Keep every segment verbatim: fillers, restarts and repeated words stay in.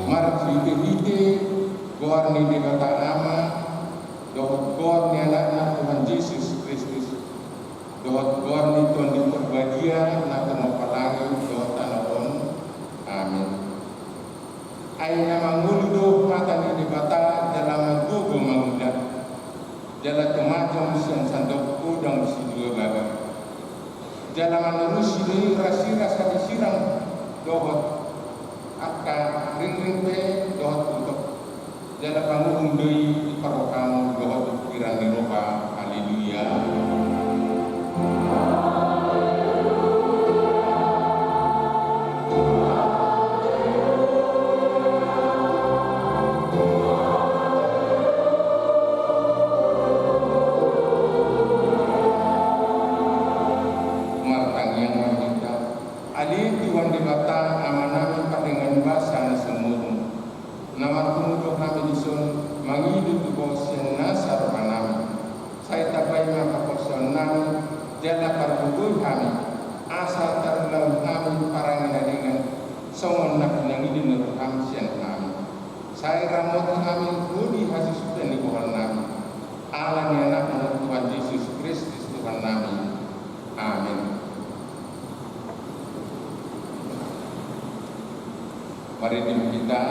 Marhitehite goar ni Debata Ama, dohot goar ni Anakna Tuhan Jesus Kristus, dohot goar ni Tondi Parbadia na tumompa langit dohot tano on. Amin. Ai na mangolu do hata ni Debata jala margogo mangula, jala tumajom sian sandok godang sidua bagas. Jala manorusi do i rasiras hape sirang dohot angka ringring pe dohot utok. Jala panguhum do i di parrohamu dohot di pingkiran ni roha. Haleluya. Martangiang ma hita. Ale Tuhan Debata, Amanami pardenggan basa na sumurung, na marpungu do hami dison mangido tu Ho sian nasa rohanami. Sai tambai ma haporseaonnami, jala pargogoi hami, asa tarulaon hami parange na denggan, songon na pinangido ni roham sian hami. Sai ramoti hami ro di hasusutan ni goarnami, ala ni Anakmu Tuhan Jesus Kristus Tuhannami. Amin. Mari di kita.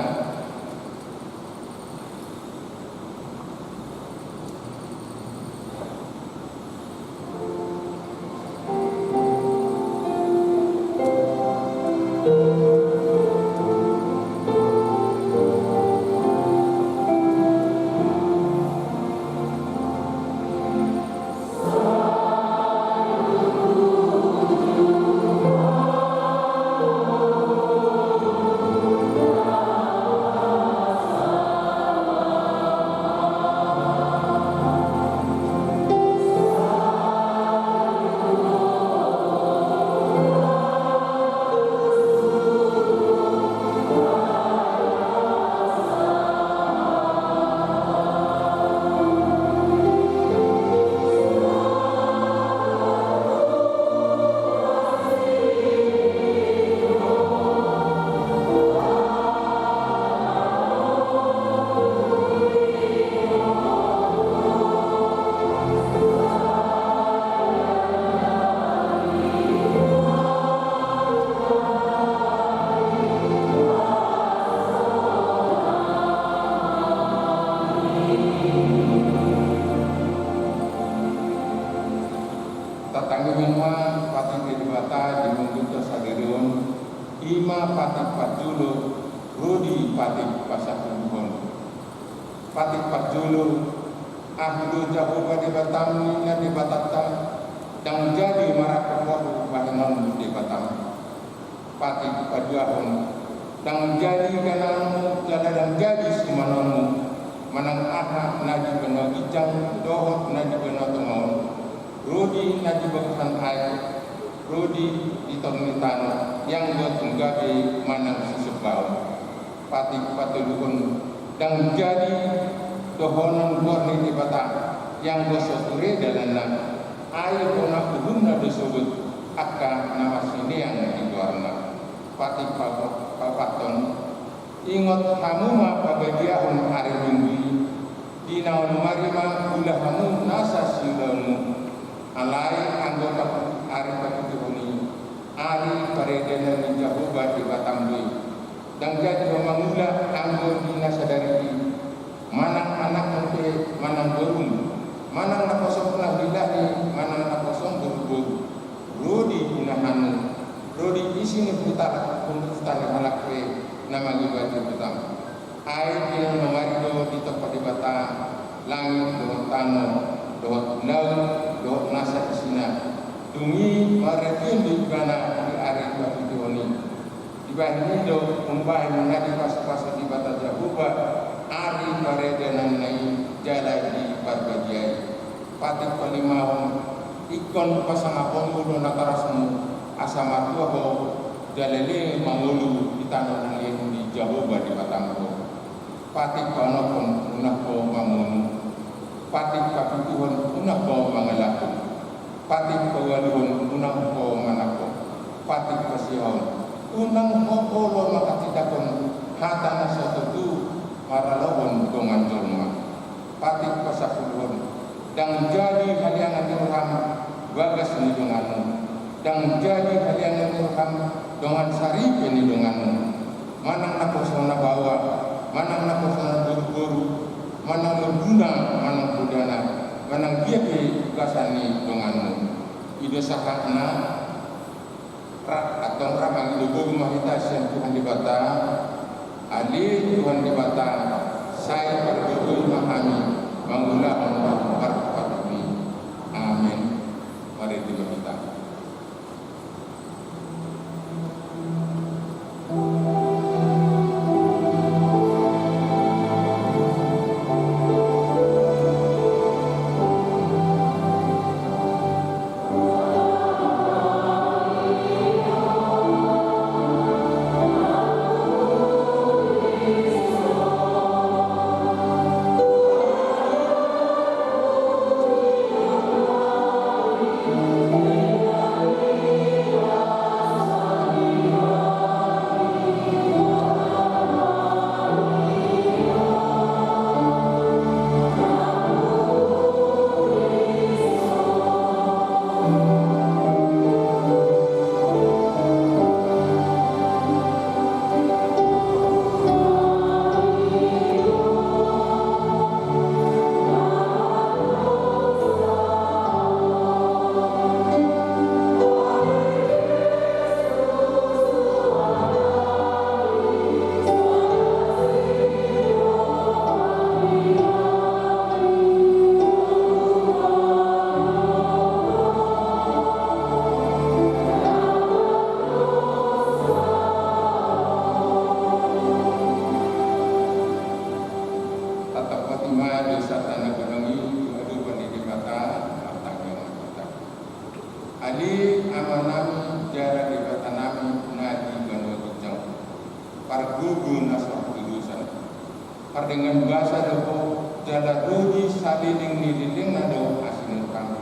Ima patik ni Debata di minggunta sadari on, ima patik parjolo ro di patik parsapuluhon. Patik parjolo, ahu do Jahowa Debatam, ninna Debatanta, ndang jadi marangkup ho bahenonmu Debatam. Patik paduahon, ndang jadi ganangmu jala ndang jadi simanonmu, manang aha na di banua ginjang dohot na di banua tonga on, ro di na di bagasan aek, ro di di toru ni tano, ianggo tung gabe manang sisombaon. Patik patoluhon, ndang jadi dohonon goar ni Debata, ianggo so ture dalanna, ai bona uhumna do sogot angka na marsineang di goarna. Patik pa-, paopathon, ingot hamu ma pabadiahon ari Minggu i, di na olo marima ula hamu nasa siulaonmu. Alai anggo pa-, ari papituhon i, ari paredanan ni Jahowa Debatam do i. Ndang jadi ho mangula anggo di na sadari i, manang anakmu pe manang borum, manang naposom lahi-lahi manang naposom boru-boru, ro di inahanmu, ro di isi ni huta, huta ni halak pe na mangibati hutam. Ai di na olo marima do ditompa Debata langit dohot tano, dohot laut, dohot nasa isina. Dung i maradian do ibana di ari papituhon i. Dibahen i do umbahen na dipasupasu Debata Jahowa ari paredananna i jala diparbadia i. Patik palimahon, ingkon pasangaponmu do natorasmu asa martua ho jala leleng mangolu di tano na nilehon ni Jahowa Debatam ho. Patik paonomhon, unang ho mamonu. Patik papituhon, unang ho mangalahon. Patik paualuhon, unang ho manangko. Patik pasiahon, unang ho olo manghatindangkon hata na so tutu maralohon dongan jolma. Patik pasampuluhon, ndang jadi haleangan ni roham bagas ni donganmu. Ndang jadi haleangan ni roham dongan saripe ni donganmu. Manang naposo na baoa, manang naposo na boru-boru, manang murduna, manang hudana, manang dia pe bagasan ni donganmu. I do sahatna. Ra, antong ra mangido gogo ma hita sian Tuhan Debata. Ale Tuhan Debata, sai pargogoi ma hami mangulahon parpatuhi. Amen. Mari dibahen hita. Tatap hoti ma di sata na godang i tu adopan ni Debata. Martangiang ma hita. Ale Amanami jala Debatanami na di banua ginjang, pargogo na so hatudosan, pardenggan basa do ho, jala ro di saleleng ni lelengna do asi ni roham.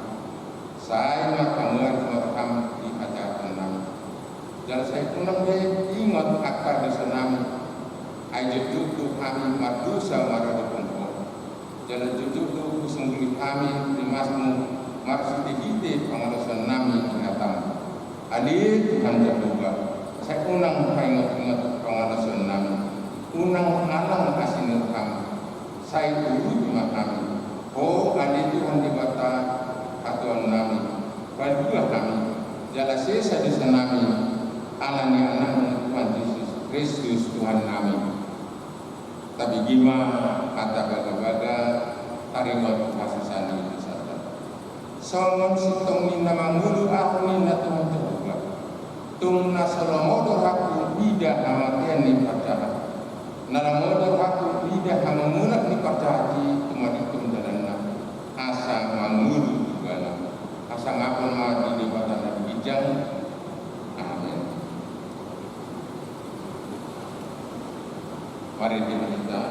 Sai marpangaruh ma roham di hajahatonnami. Jala sai unang be ingot angka dosanami. Ai jotjot do hami mardosa maradophon ho. Jala jotjot do husungguli hami rimasmu marhitehite pangalaosionami di hatam. Ale Tuhan Jahowa, sai unang paingotingot pangalaosionami. Unang alang asi ni roham. Sai urupi ma hami. Ho ale Tuhan Debata hatuaonnami, palua hami. sesa dosanami, ala ni Anakmu Tuhan Jesus Kristus Tuhannami. Tabege ma hata bagabaga, taringot hasesaan ni dosanta. Songon sintong ni na mangolu ahu ninna Tuhan Jahowa, tung na so lomo do rohangku mida hamatean ni parjahat, na lomo do rohangku mida hamumungan ni parjahat i, tumadingkon dalanna, asa mangolu ibana. Hasangapon ma di Debata na ginjang. Amen. Mari di kita.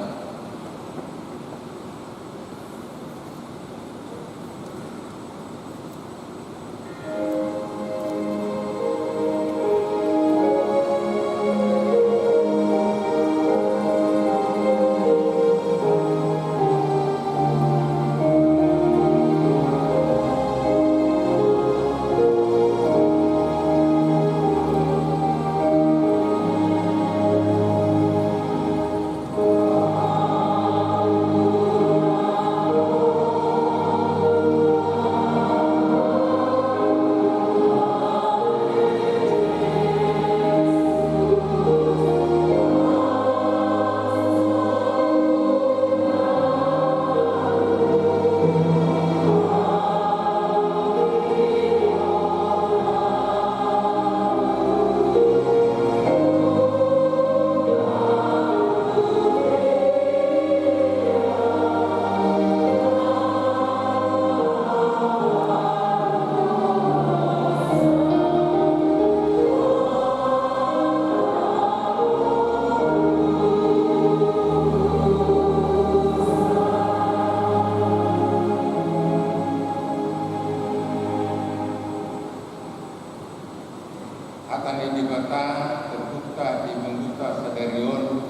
Hata ni Debata, terbuka di mingguta sadari on,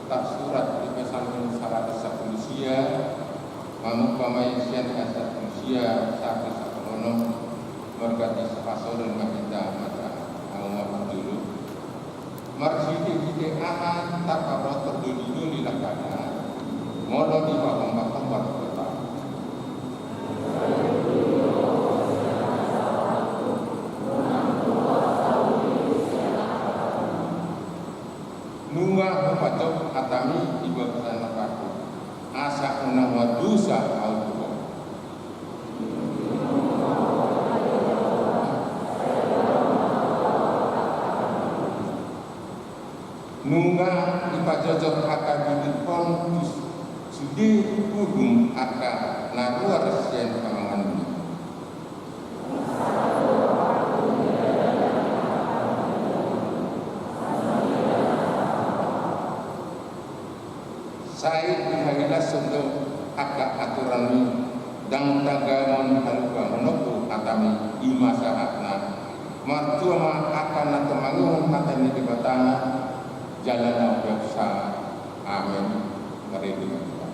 tarsurat di Psalmen saratus sampulu sia, mamungka ma i sian ayat sampulu sia sahat tu sampulu onom, marga di Sapasoron ma hita maca, ahu ma parjolo. Marhite-hite aha tarpaboto doli-doli langkana, molo dipahombar-hombar Debata. Nunga hupajop hatami di bagasan langkangku, asa unang mardosa ahu tu Ho. Nunga dipajojor angka bibirhon tu sude uhum angka na ruar sian hamanganonmi. Sai dihagilashon do angka aturanmi, ndang tagamon halumpangkononku hatami, i ma sahatna. Martua ma angka na tumangihon hata ni Debata jala na umpeopsa. Amen. Marende ma hita.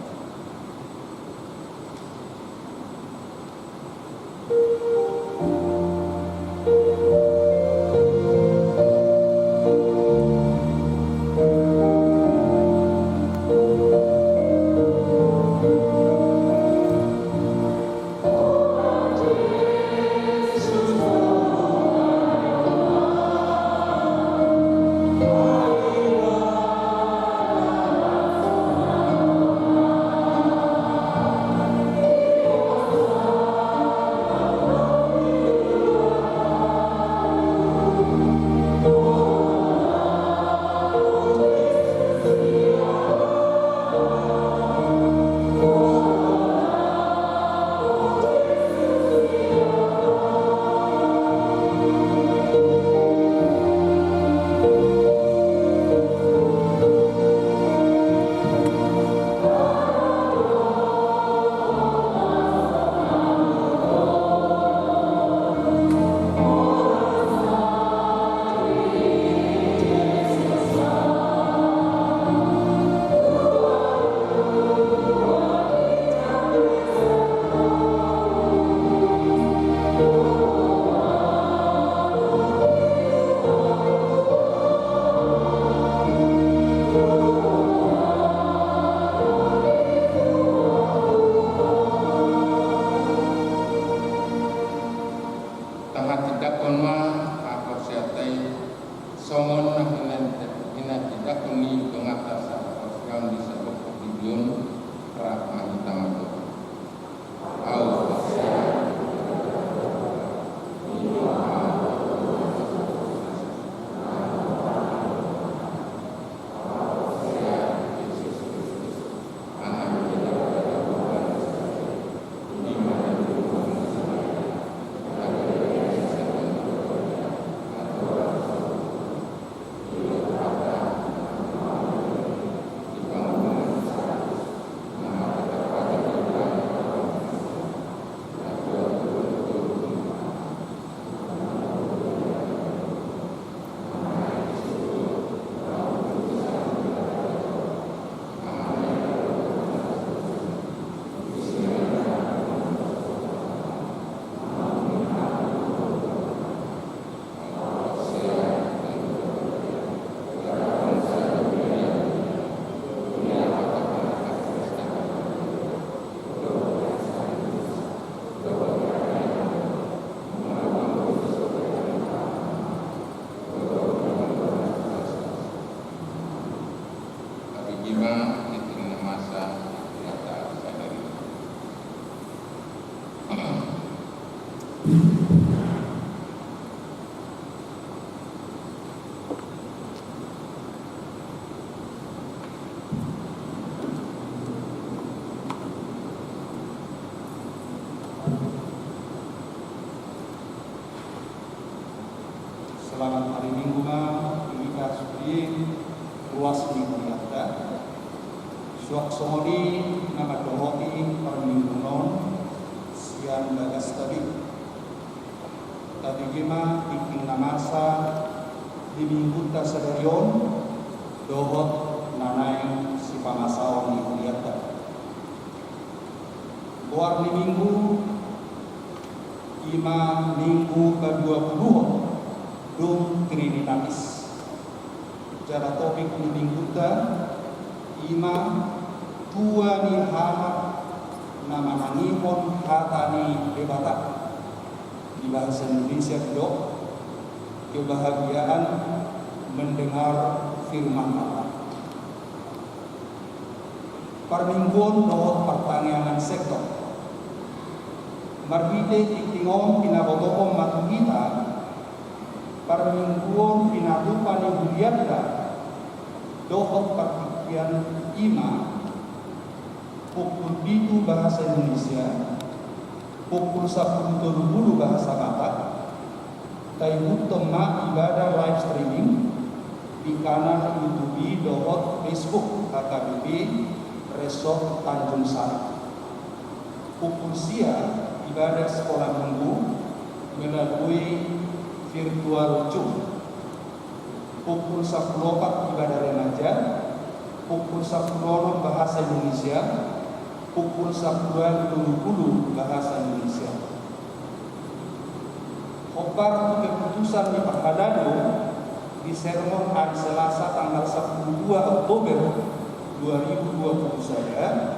Ruas ni huria ta, suang songon i na mandohoti parmingguon on sian bagas tabi. Tabi i ma tingting na masa di minggunta sadari on dohot na naeng sipamasaon ni huria ta. Goar ni minggu i ma minggu paduapuluhon dung Trinitatis. Jala topik ni minggunta i ma tua ni halak na manangihon hata ni Debata. Di bahasa Indonesia didok kebahagiaan mendengar firman Allah. Parmingguon dohot partangiangan sektor. Marhite tingting on pinabotohon ma tu hita parmingguon pinatupa ni huria ta dohot partingkian i ma pukul pitu bahasa Indonesia, pukul sampulu tolu pulu bahasa Batak, taihuthon ma ibadah live streaming di kanal YouTube dohot Facebook H K B P Resort Tanjung Salak. Pukul sia ibadah sekolah minggu melalui virtual Zoom. Pukul sampulu opat ibadah remaja, pukul sampulu onom bahasa Indonesia, pukul sampulu ualu tolu pulu bahasa Indonesia. Hombar tu keputusan ni parhalado di sermon hari Selasa tanggal sampulu dua Oktober dua ribu dua puluh sada,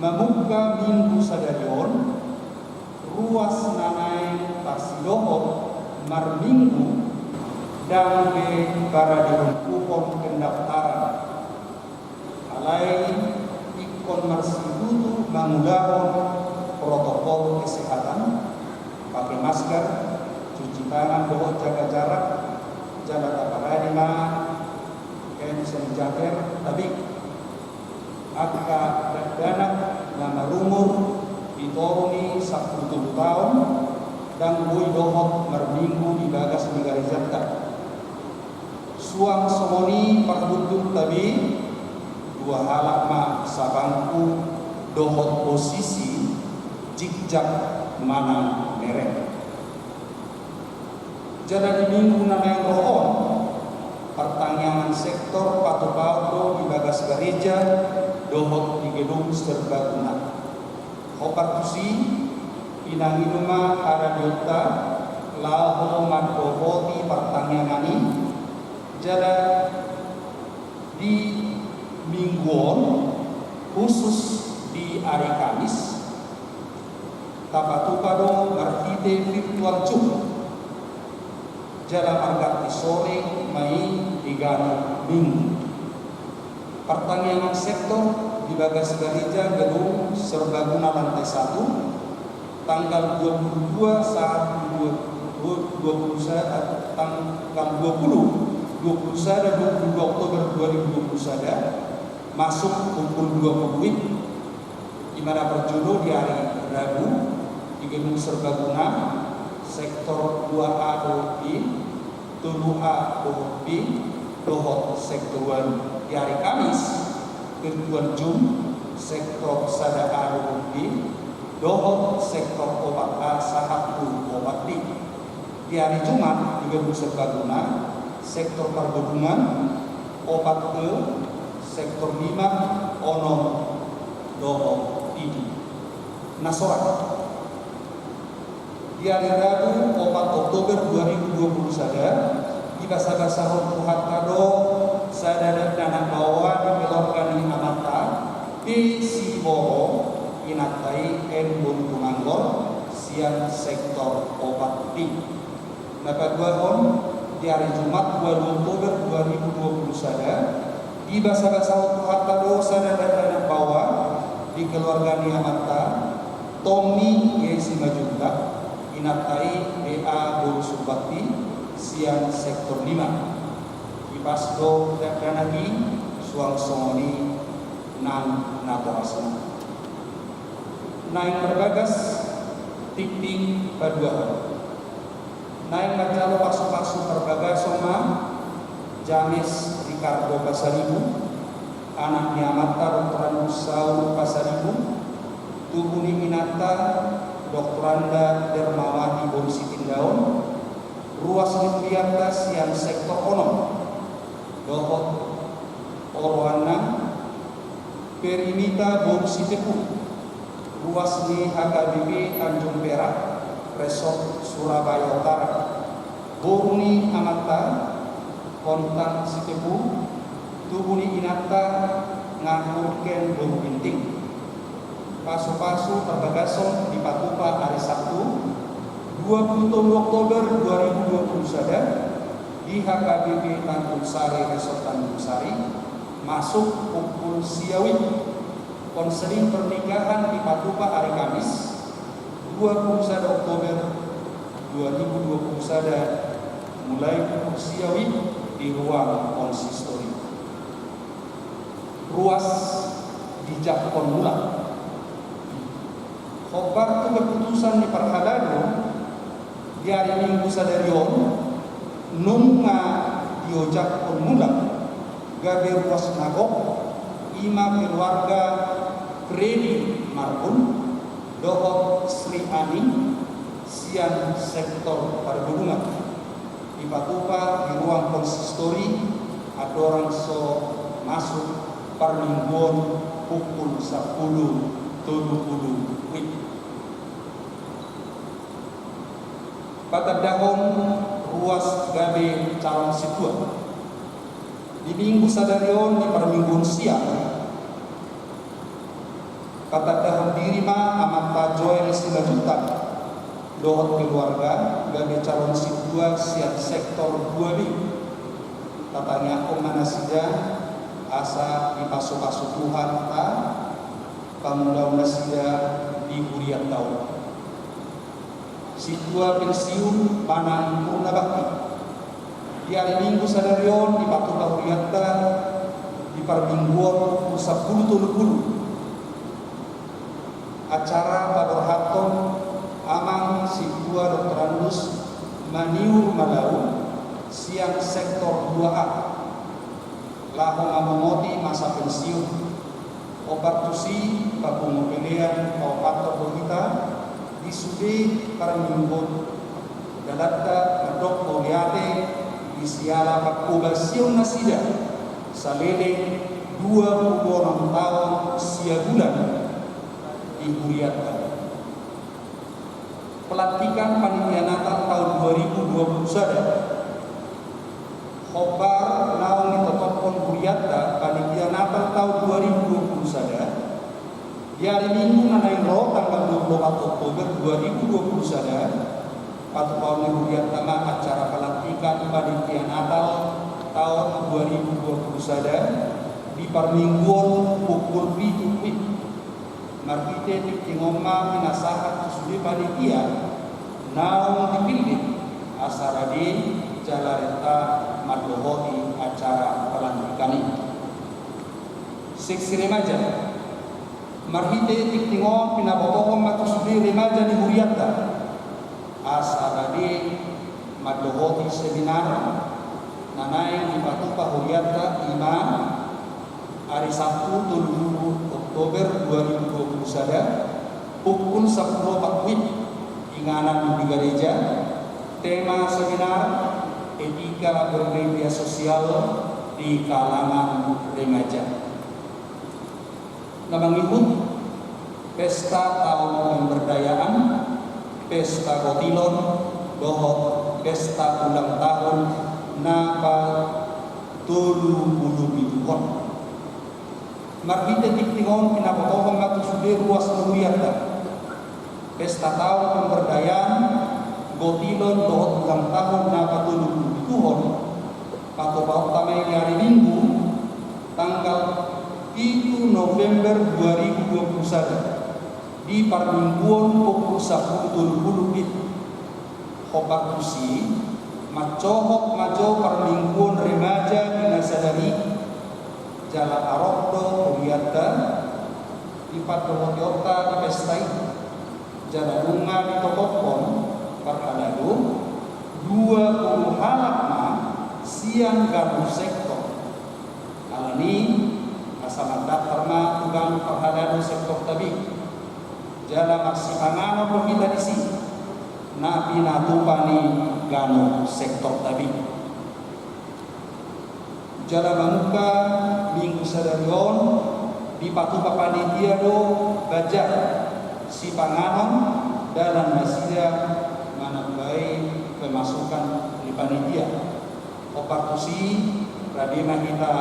mamungka minggu sadari on, ruas na naeng tarsidohot marminggu ndang be bara dihompuhon pendaftaran. Alai ingkon marsihutu mangulahon protokol kesehatan, pake masker, cuci tangan dohot jaga jarak, jala taparade ma hand sanitizer, tabi angka dakdanak na marumur di toru ni sampulu tolu taon ndang boi dohot marminggu di bagas ni garejanta. Suang songon i parhundulta be, dua halak ma sabangku dohot posisi, Jikjak manang Mereng. Jala di minggu na naeng ro on, partangiangan sektor patupaon do di bagas gareja dohot di gedung serbaguna. Hombar tusi, pinangido ma haradionta laho mandohoti partangiangan i, jala di minggu on, khusus di ari Kamis, tapatupa do marhite virtual Zoom. Jala marganti sore ma i di ganup minggu. Partangiangan sektor di bagas gareja gedung serbaguna lantai satu, tanggal dua puluh dua sahat dua, dua puluh sada, tanggal dua puluh, dua puluh sada, dua puluh dua Oktober dua ribu dua puluh sada, masuk pukul dua puluh wib. Di mana parjolo di ari Rabu di gedung serbaguna sektor dua A dohot B, tolu A dohot B, dohot sektor ualu. Di ari Kamis virtual Zoom sektor sada A dohot B, dohot sektor opat A sahat tu opat B. Di ari Jumat di gedung serbaguna sektor pargedungan opat E, sektor lima, onom dohot pitu. Na sorat. Di ari Rabu opat Oktober dua ribu dua puluh sada, dibasabasahon Tuhanta do sada dakdanak baoa di keluarga ni amanta, P. Siboro, inanta i N. Bonu Tumanggor, sian sektor opat B. Na paduahon, di ari Jumat ualu Oktober dua ribu dua puluh sada, dibasabasahon Tuhanta do sada dakdanak baoa di keluarga ni amanta, Tommy Simanjuntak, inanta i B. A. Bonu Surbakti, sian sektor lima. Dipas do dakdanak i suang songon i nang natorasna. Naeng marbagas tingting paduahon. Naeng manjalo pasupasu parbagason ma James R. Ricardo Pasaribu, anak ni amanta Doktorandus Saur Pasaribu, tubu ni inanta Doktoranda Dermawahi boru Sitindaon, ruas ni hurianta sian sektor onom, dohot oroanna Perimita boru Sitepu, ruas ni H K B P Tanjung Perak, Resort Surabaya Utara. Boru ni amanta Hontang Sitepu, tubu ni inanta Ngahurken boru Ginting. Pasupasu parbagason dipatupa ari Sabtu, dua puluh tolu Oktober dua ribu dua puluh sada, di H K B P Tanjung Sari, Resort Tanjung Sari, masuk pukul sia WIB. Konseling pernikahan dipatupa ari Kamis, dua puluh sada Oktober dua ribu dua puluh sada, mulai pukul sia WIB di ruang konsistori. Ruas dijakhon mulak. Hombar tu keputusan ni parhalado, di ari Minggu sadari on, nunga diojakhon mulak gabe ruas na gok, i ma keluarga Fredi Marbun dohot Sri Ani sian sektor Pargubungan. Dipatupa di ruang konsistori, andorang so masuk parmingguon pukul sampulu tolu pulu WIB. Patandahon ruas gabe calon sintua. Di Minggu sadari on, di parmingguon sia, patandahon diri ma amanta Joel Simanjuntak dohot keluarga gabe calon sintua sian sektor dua B. Tatangiangkon ma nasida asa dipasupasu Tuhanta pangulaon nasida di hurianta on. Sintua pensiun manang purna bakti. Di ari Minggu sadari on dipatupa hurianta di parmingguon pukul sampulu tolu pulu. Acara paborhathon amang sintua Doktorandus Maniur Malau sian sektor dua A. Laho mamongoti masa pensiun. Hombar tusi, papungu pelean paopathon do hita di sude parmingguon. Dalanta mandok mauliate di siala panghobasion nasida saleleng dua puluh onom taon sia bulan di hurianta. Pelantikan Panitia Natal taon dua ribu dua puluh sada. Hombar naung ditotophon hurianta Panitia Natal taon dua ribu dua puluh sada, di ari Minggu na naeng ro tanggal dua puluh opat Oktober dua ribu dua puluh sada, patupaon ni hurianta ma acara pelantikan Panitia Natal taon dua ribu dua puluh sada di parmingguon pukul pitu WIB. Marhite tingting on ma pinasahat tu sude panitia naung dipillit asa rade jala renta mandohoti acara pelantikan i. Seksi remaja. Marhite tingting on pinabotohon ma tu sude remaja ni hurianta asa rade mandohoti seminar na naeng dipatupa hurianta, i ma ari Sabtu tolu pulu Oktober dua ribu dua puluh sada, pukul sampulu opat WIB, inganan di gareja. Tema seminar, etika bermedia sosial di kalangan remaja. Na mangihut, pesta taon pemberdayaan, pesta gotilon, dohot pesta ulang tahun na patolu pulu pituhon. Marhite tingting on pinabotohon ma tu sude ruas ni hurianta. Pesta taon pemberdayaan, gotilon dohot ulang tahun na patolu pulu pituhon, patupaonta ma i di ari Minggu, tanggal pitu November dua ribu dua puluh sada, di parmingguon pukul sampulu tolu pulu WIB. Hombar tusi, mancohot ma jo parmingguon remaja di na sadari, jala arop do hurianta, dipandohotionta di pesta i. Jala nunga ditotophon parhalado, dua pulu halak ma sian ganup sektor. i, asa mandaptar ma tu ganup parhalado sektor Tabing. Jala marsipanganon do hita disi, na pinatupa ni ganup sektor Tabing. Jala mamungka minggu sadari on, dipatupa panitia do bajak sipanganon dalan nasida manambai pemasukan ni panitia. Hombar tusi, rade ma hita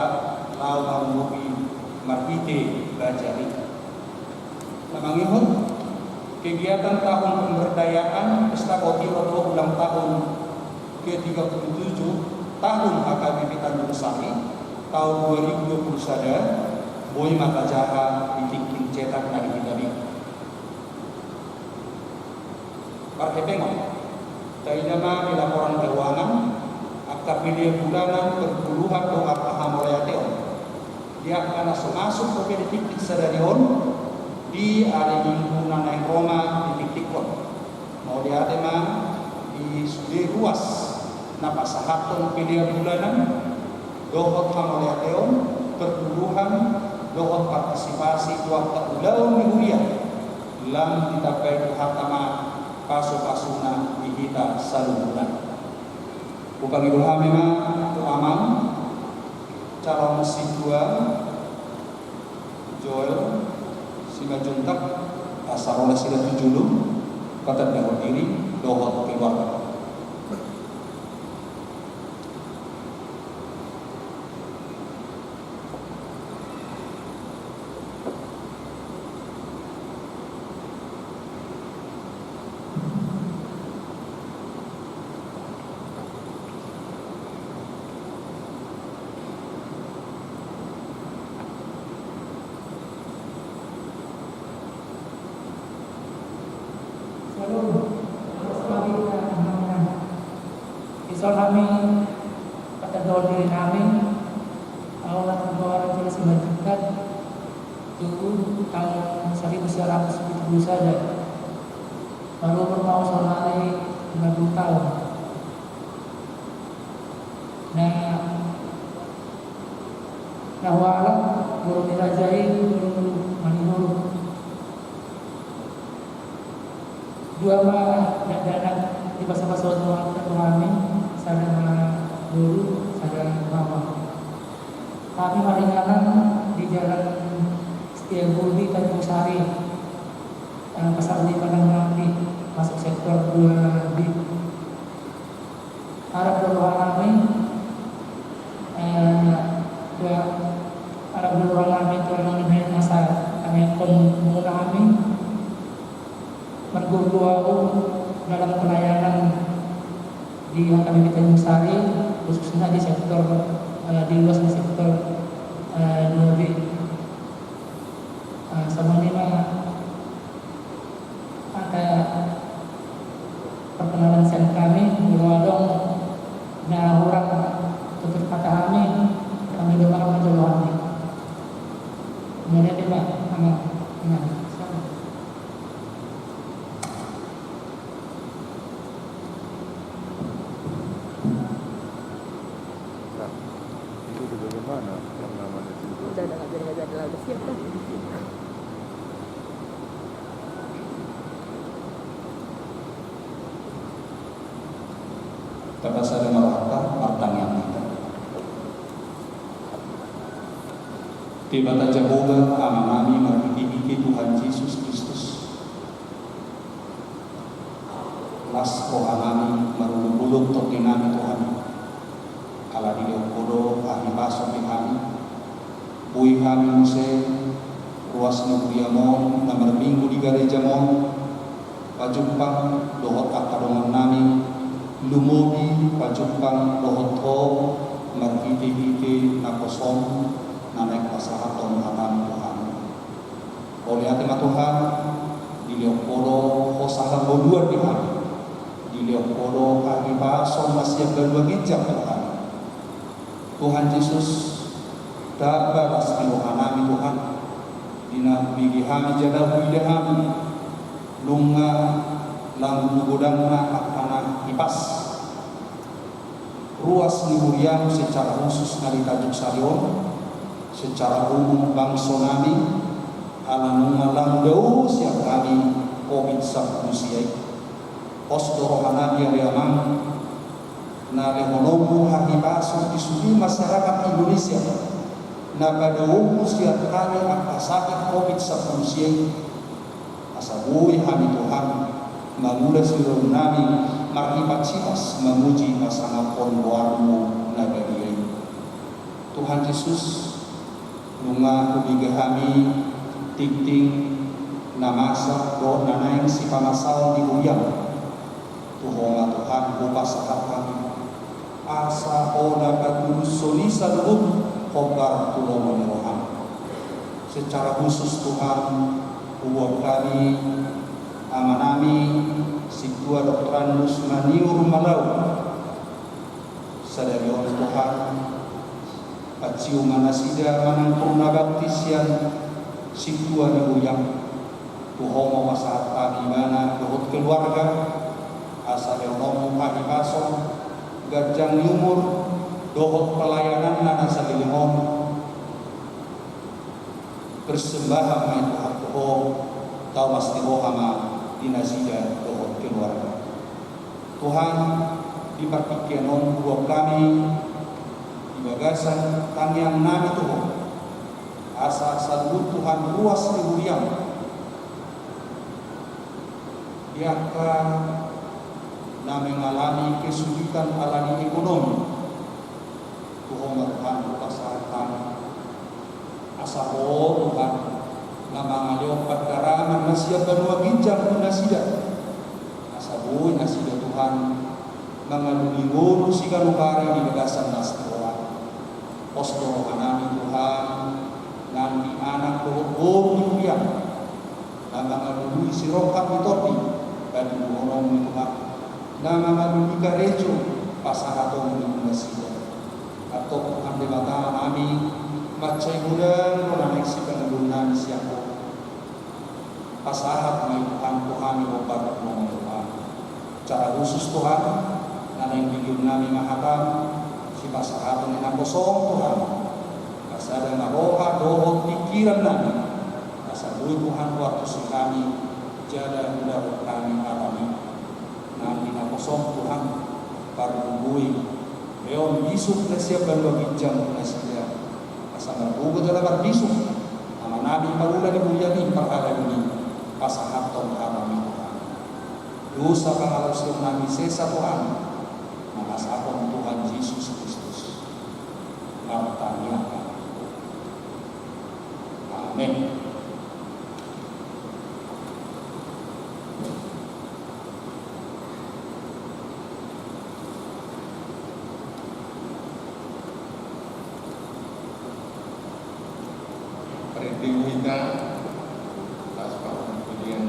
laho mangurupi marhite bajak i. Na mangihut, kegiatan tahun pemberdayaan pesta kotilon do ulang tahun ke tiga puluh tujuh tahun H K B P Tanjung Sari tahun dua ribu dua puluh sada, boi ma tajaha di tingki cetak na di hita i. Parhepengon, taida ma di laporan keuangan, angka pelean bulanan, perpuluhan dohot angka hamauliateon. Di angka na so masuk dope di tingki sadari on, di ari Minggu na naeng ro ma di tingki on. Mauliate ma di sude ruas na pasahathon pelean bulanan, dohot hamauliateon, perpuluhan, dohot partisipasi tu angka ulaon ni huria, lam ditambai Tuhanta ma pasupasuna di hita saluhutna. Hupangido hami ma tu amang calon sintua Joel Simanjuntak, asa ro nasida tu jolo, patandahon diri dohot keluarga. Shalom. Dison hami patandahon diri nami, au na goarna Joel Simanjuntak, tubu tahun saribu sia ratus pitu pulu sada. Marumur ma au saonari lima pulu tahun. Na, na hualap boru ni raja i boru Manihuruk. Dua ma dakdanak dipasupasuhon Tuhanta tu hami, sada ma boru, sada mama. Hami maringanan di Jalan Setiabudi Tanjung Sari, eh, Pasar Lima Nang Nanggi, masuk sektor dua B. Arap do roha nami, eh, dua, arap do roha nami tu amang ni baen asa tangiangkon muna hami, margogo au dalam pelayanan di H K B P Tanjung Sari, khususna di sektor, eh, di ruas ni sektor, eh, dua B. Eh, songon i ma angka perkenalan sian hami, molo adong na hurang tutur kata hami, hami do ma manjalo hami. Kemudian dia ma, ama, ama. Nah, itu udah bagaimana namanya itu? Udah, udah, udah, udah, udah, udah siap kan? Tapasada ma rohanta, martangiang hita. Debata Jahowa, Amanami, marhitehite Tuhan Jesus Kristus, las rohanami marolopolop tondinami tu Ho, ala dilehon Ho do hahipason di hami. Boi hami muse ruas ni huriam on na marminggu di garejam on, pajumpang dohot angka dongannami, lumobi pajumpang dohot Ho marhitehite naposom na naeng pasahathon hatam tu hami. Mauliate ma Tuhan, dilehon Ho do hosa hangoluan di hami, dilehon Ho do hahipason na sian banua ginjang Tuhan. Tuhan Jesus, tamba las ni rohanami Tuhan, di na hubege hami jala huida hami, nunga lam tu godangna angka na hipas ruas ni huriam secara khusus na di Tanjung Sari on, Secara umum bangso nami, ala nunga lang dao sian hami covid sampulu sia i, pos do roha nami ale Amang, na lehononmu hahipason di sude masyarakat Indonesia na padaoonmu sian hami angka sakit covid sampulu sia i. Asa boi hami Tuhan mangula siulaon nami marhipas-hipas mamuji pasangaphon goarmu na badia i. Tuhan Jesus, nunga hupiga hami tingting na masa dohot na naeng sipamasaon di huriam. Tu Ho ma Tuhan hupasahat hami, asa Ho na patulushon i saluhut hombar tu lomo ni roham. Secara khusus Tuhan, huboan hami amanami Sintua Doktorandus Maniur Malau. Sadari on Tuhan, paciu ma nasida manang purna bakti sian sintua ni huriam. Tu Ho ma hupasahat hami ibana dohot keluarga, asa lehononmu hahipason, ganjang ni umur, dohot pelayananna na saleleng on. Persembahan ma i Tuhan tu Ho, tau pasti roha ma di nasida dohot keluarga. Tuhan, di partingkian on huboan hami di bagasan tangiang nami tu Ho, asa saluhut Tuhan ruas ni huriam, di angka na mengalami kesulitan ala ni ekonomi. Tu Ho ma Tuhan hupasahat hami, asa Ho Tuhan na mangalehon pandarangan na sian banua ginjang tu nasida. Asa boi nasida Tuhan mangalului ngolu siganup ari di bagasan las ni roha. Pos do roha nami Tuhan nang di anak dohot boru ni huriam, na mangalului sirongkap ni tondi patuduhononmu Tuhan, na mangalului karejo pasahatonmu tu nasida. Antong Tuhan Debata nami, mansai godang do na naeng sipangidoon nami sian Ho. Pasahat ma i Tuhan tu hami hombar tu lomo ni roham. Secara khusus Tuhan, na naeng digiot nami ma hatam, sipasahaton ni naposom Tuhan. Pasada ma roha dohot pingkiran nami, asa boi Tuhan huantusi hami, jala huulahon hami hatam i. Nang di naposom Tuhan, parbuei, lehon bisuk na sian banua ginjang tu nasida, asa margogo jala marbisuk amanami parula ni huriam i parhalado ni pasahathon hatam i Tuhan. Dosa pangalaosion nami sesa Tuhan, mangasahon Tuhan Jesus Kristus. Martangiang hami. Amen. Parende hita, las parpujian.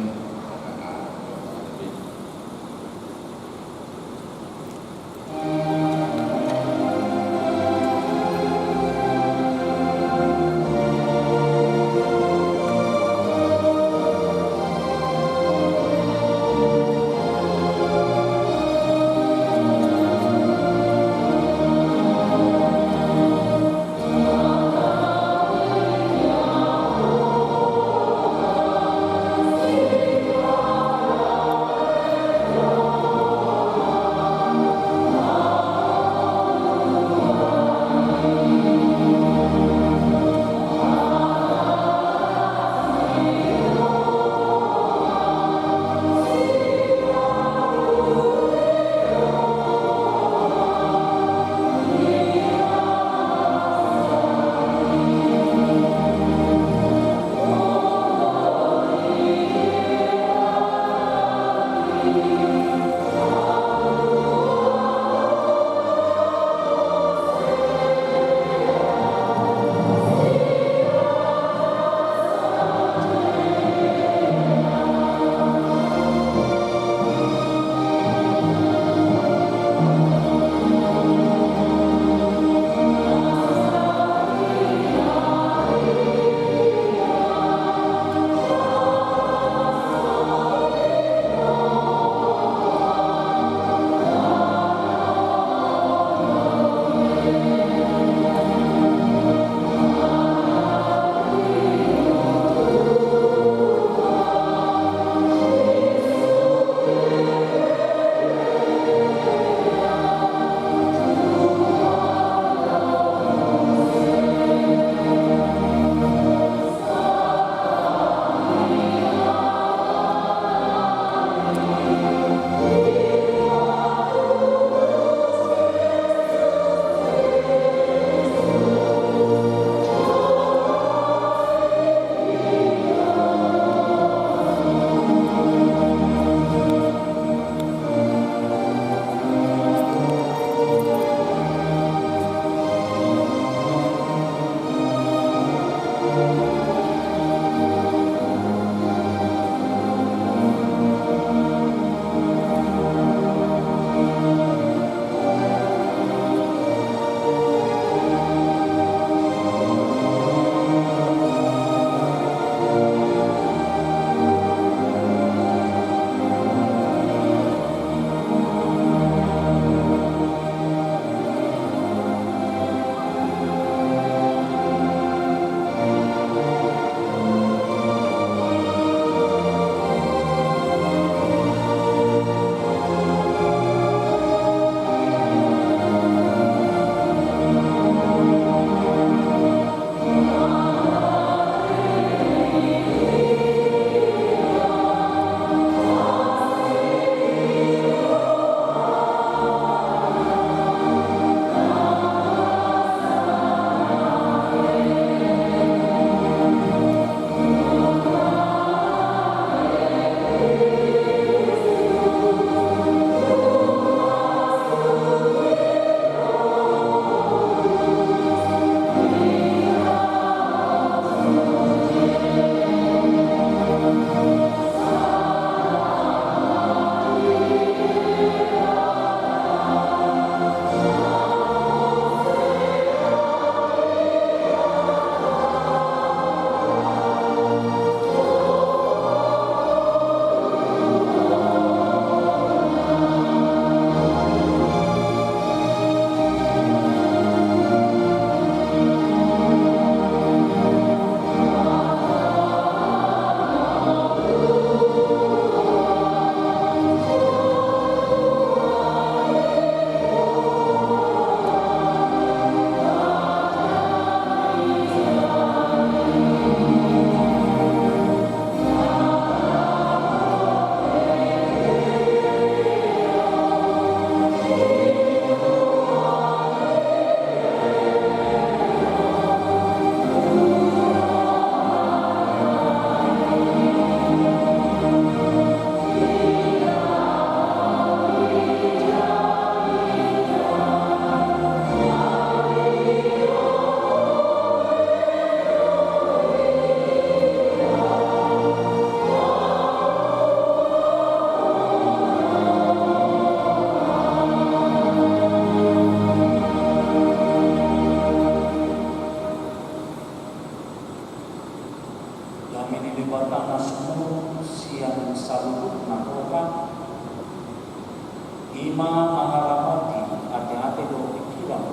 I ma mangaramoti ateate dohot pingkiran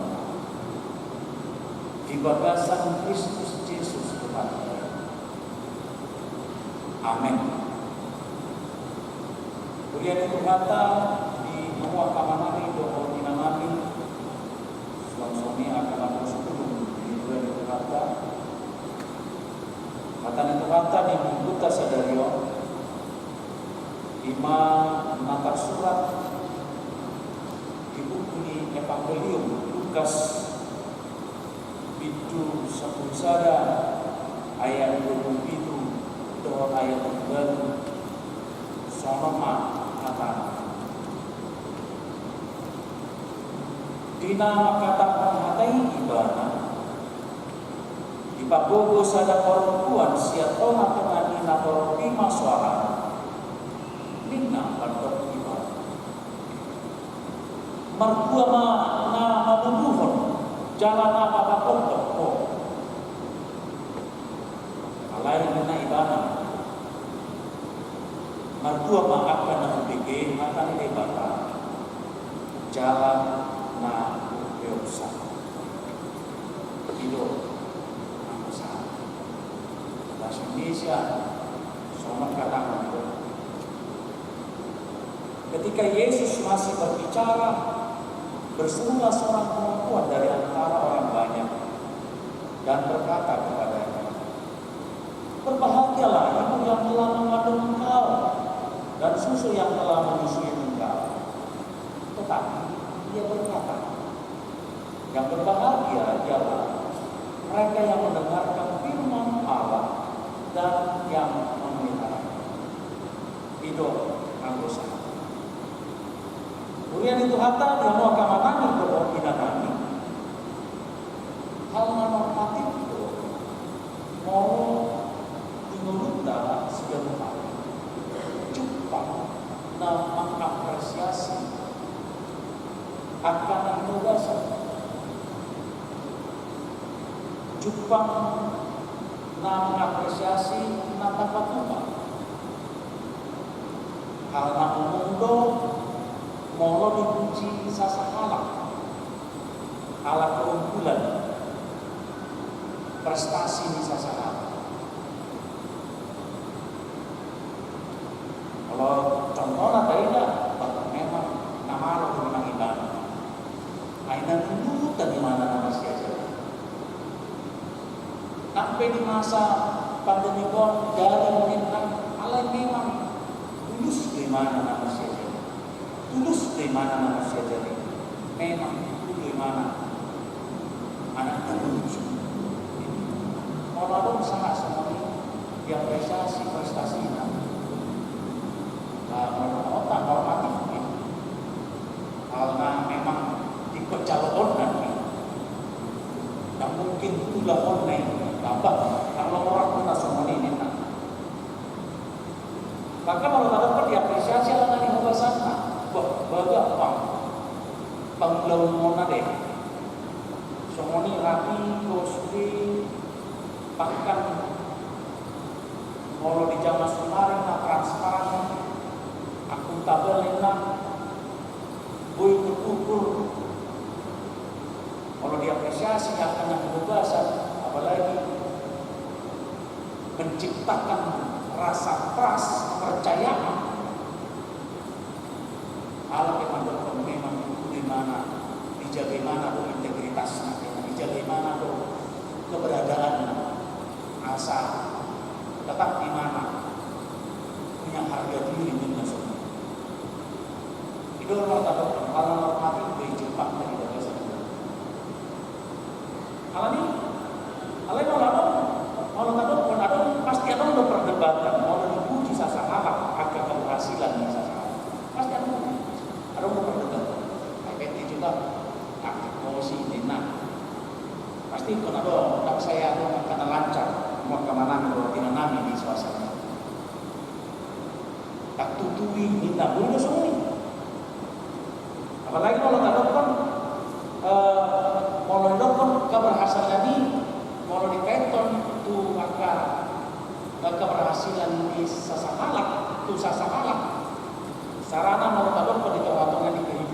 di bagasan Kristus Jesus Tuhan. Amen. Huria ni Tuhanta di hamu angka amanami dohot inanami, suang songon i angka na porsuk di huria ni Tuhanta. Hata ni Tuhanta di minggunta sadari on, i ma na tarsurat di buku ni Evangelium Lukas, bindu sampulu sada, ayat dua pulu pitu dohot ayat dua pulu ualu. Songon on ma hatana. Di na mangkatahon hata i ibana, dipagogo sada parompuan sian tongatonga ni natorop i ma soarana, ninna mandok ibana: Martua ma na mabubuhon jala na papagogo ho. Alai ninna ibana: Martua ma angka na hubege hata ni Debata jala na hupeopsa. I do, anggo sa bahasa Indonesia, songon on hatana. Ketika Yesus masih berbicara, berserulah seorang perempuan dari antara orang banyak dan berkata kepadanya: Berbahagialah ibu yang telah mengandung engkau dan susu yang telah menyusui engkau. Tetapi ia berkata: Yang berbahagia ialah mereka yang mendengarkan firman Allah dan yang memeliharanya. I do, anggo sa. Huria ni Tuhanta di hamu angka amanami dohot inanami, hal na normatif do molo di ngolunta siganup ari jumpang na mangapresiasi angka na hinobasan. Jumpang na mangapresiasi na tapatupa. Hal na umum do molo dipuji sasahalak ala keunggulan prestasi ni sasahalak. Molo contohna taida, bah, memang na malo do memang ibana. Ai na nundutan ibana na marsiajar i. Nang pe di masa pandemi on, garing ninna, alai memang tulus do ibana na marsiajar i. Tulus do ibana na marsiajar i. Memang tutu do ibana anak na lucu. Molo adong sahat songon i, diapresiasi prestasina. Nah, molo otak normatif, hal na memang ingkon jaloonna, ndang mungkin tulangonna i, tambah, ndang lomo rohana songon i ninna. Maka molo tadokkon diapresiasi ala na hinobasanna, bah, bagak pang pangulaonna be. Songon i rapi, kosri, bahkan molo di jaman sonari na transparan, akuntabel ninna, boi terukur. Molo diapresiasi angka na hinobasan, apalagi menciptakan rasa trust, kepercayaan. Ala pe mandokkon memang tutu do ibana, dijaga ibana do integritasna, dijaga ibana do keberadaanna. Asa tetap ibana punya harga diri ninna songon i. I do molo tadokkon hal na normatif do i jumpang tadi bagasan. Alani, alai molo adong, molo tadokkon adong, pasti adong do perdebatan, molo dipuji sasahalak angka keberhasilan ni sasahalak. Pasti adong, adong do perdebatan. Ai bete juga, taktik mosi ninna. Pasti ingkon adong, ndang sai adong angka na lancar, molo angka amanami dohot inanami di suasana. Ndang tutu i ninna, boi do songon i. Apalagi molo tadokkon, eh, molo didokkon keberhasilan i, molo dikaithon tu angka, eh, keberhasilan ni sasahalak, tu sasahalak. Sarana molo tadokkon di tongatonga ni kehidupan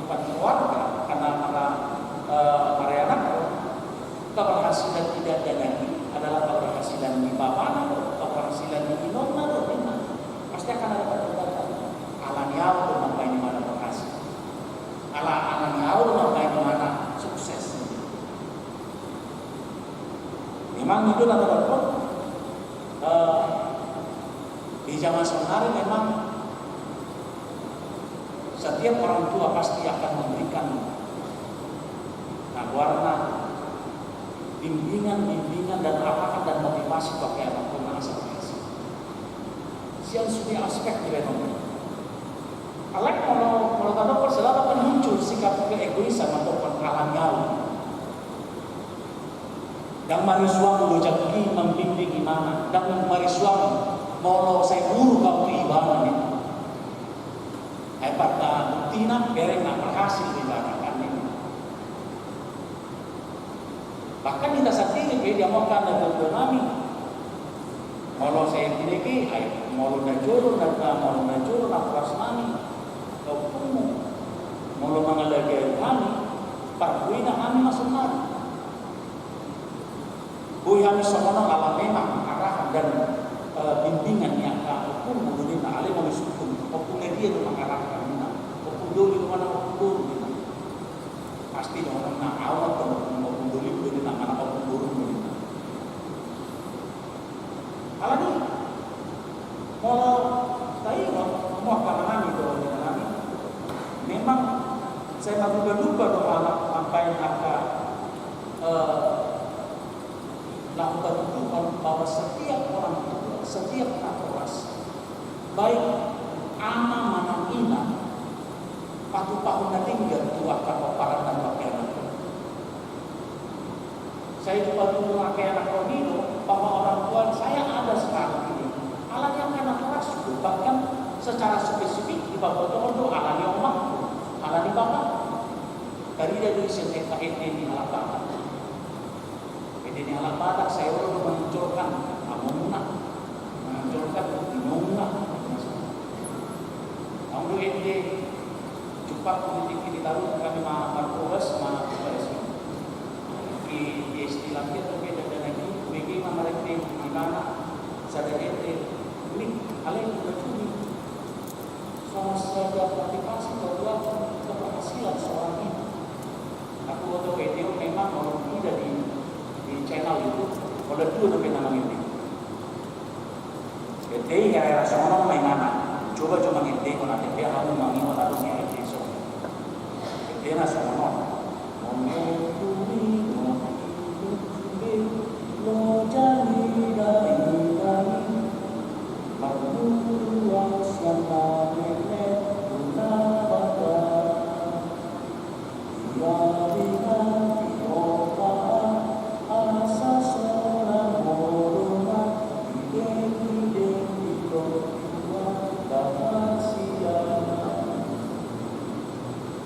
Setiap orang tua pasti akan memberikan, nah, warna bimbingan, bimbingan dan arahan dan motivasi bagi anakna asa berhasil. Sian sude aspek di dalam. Alai molo, molo tadok selalu akan muncul sikap keegoisan atau penghalangan. Ndang marisuang do jaki membimbing ibana, ndang marisuang molo sai guru au tu ibana ninna. Ai pada buktina bereng na berhasil ibana kan ninna. Bahkan hita sandiri pe di hamu angka na tuatua nami. Molo sai binege, ai molo na jolo na, molo na jolo napuas nami. Ompungmu. Molo mangalagari hami, parbuena hami masuk nami. Boi hami songon on ala memang arahan dan, eh, bimbingan ni angka ompungmu do ninna, alai molo sungkun, ompung na dia do mangarahon ninna, ompung doli do manang ompung boru ninna. Pasti do ninna, au ma tong ompung, ompung doli do ninna, manang ompung boru do ninna. Alani, molo taingot, molo angka amanami dohot inanami, memang sai marluba-luba do anak mambaen angka, eh, laho patuduhon bahwa setiap orang tua, setiap natoras, baik ama manang ina, patupahon na denggan tu angka pomparanna tu angka anakna. Sai dipatuduhon angka anakna i do bahwa orang tua saya ada sekarang ini. Alani angka natoras do, bahkan secara spesifik dipabotohon do alani omakku, alani bapakku. Tarida do i sian ende ni halak Batak. Ende ni halak Batak sai olo do manonjolkan amongna, manonjolkan inongna. Adong do ende jumpangku di tingki di taruh kami ma markolas ma kolas. Di, di S D Lampion atau beda dan lagi, bege ma marende ibana sada ende, unik, alai udah cumi. Songon sada motivasi bahwa keberhasilan seorang ibu. Aku foto video memang kalau tidak di, di channel YouTube, kalau dua sampai nama ini. Jadi ya, ya, songon on ma ibana. Coba, coba ngeteng, kalau nanti dia kamu mangingot atau ngeteng so. Jadi na songon on. Molo tu ingot ingot be, lo jadi daindain. Marmuluan sian na meme tu na bata. Ia di hati opa, asa sonang molo ma, ideng ideng di tontua, dapat sian.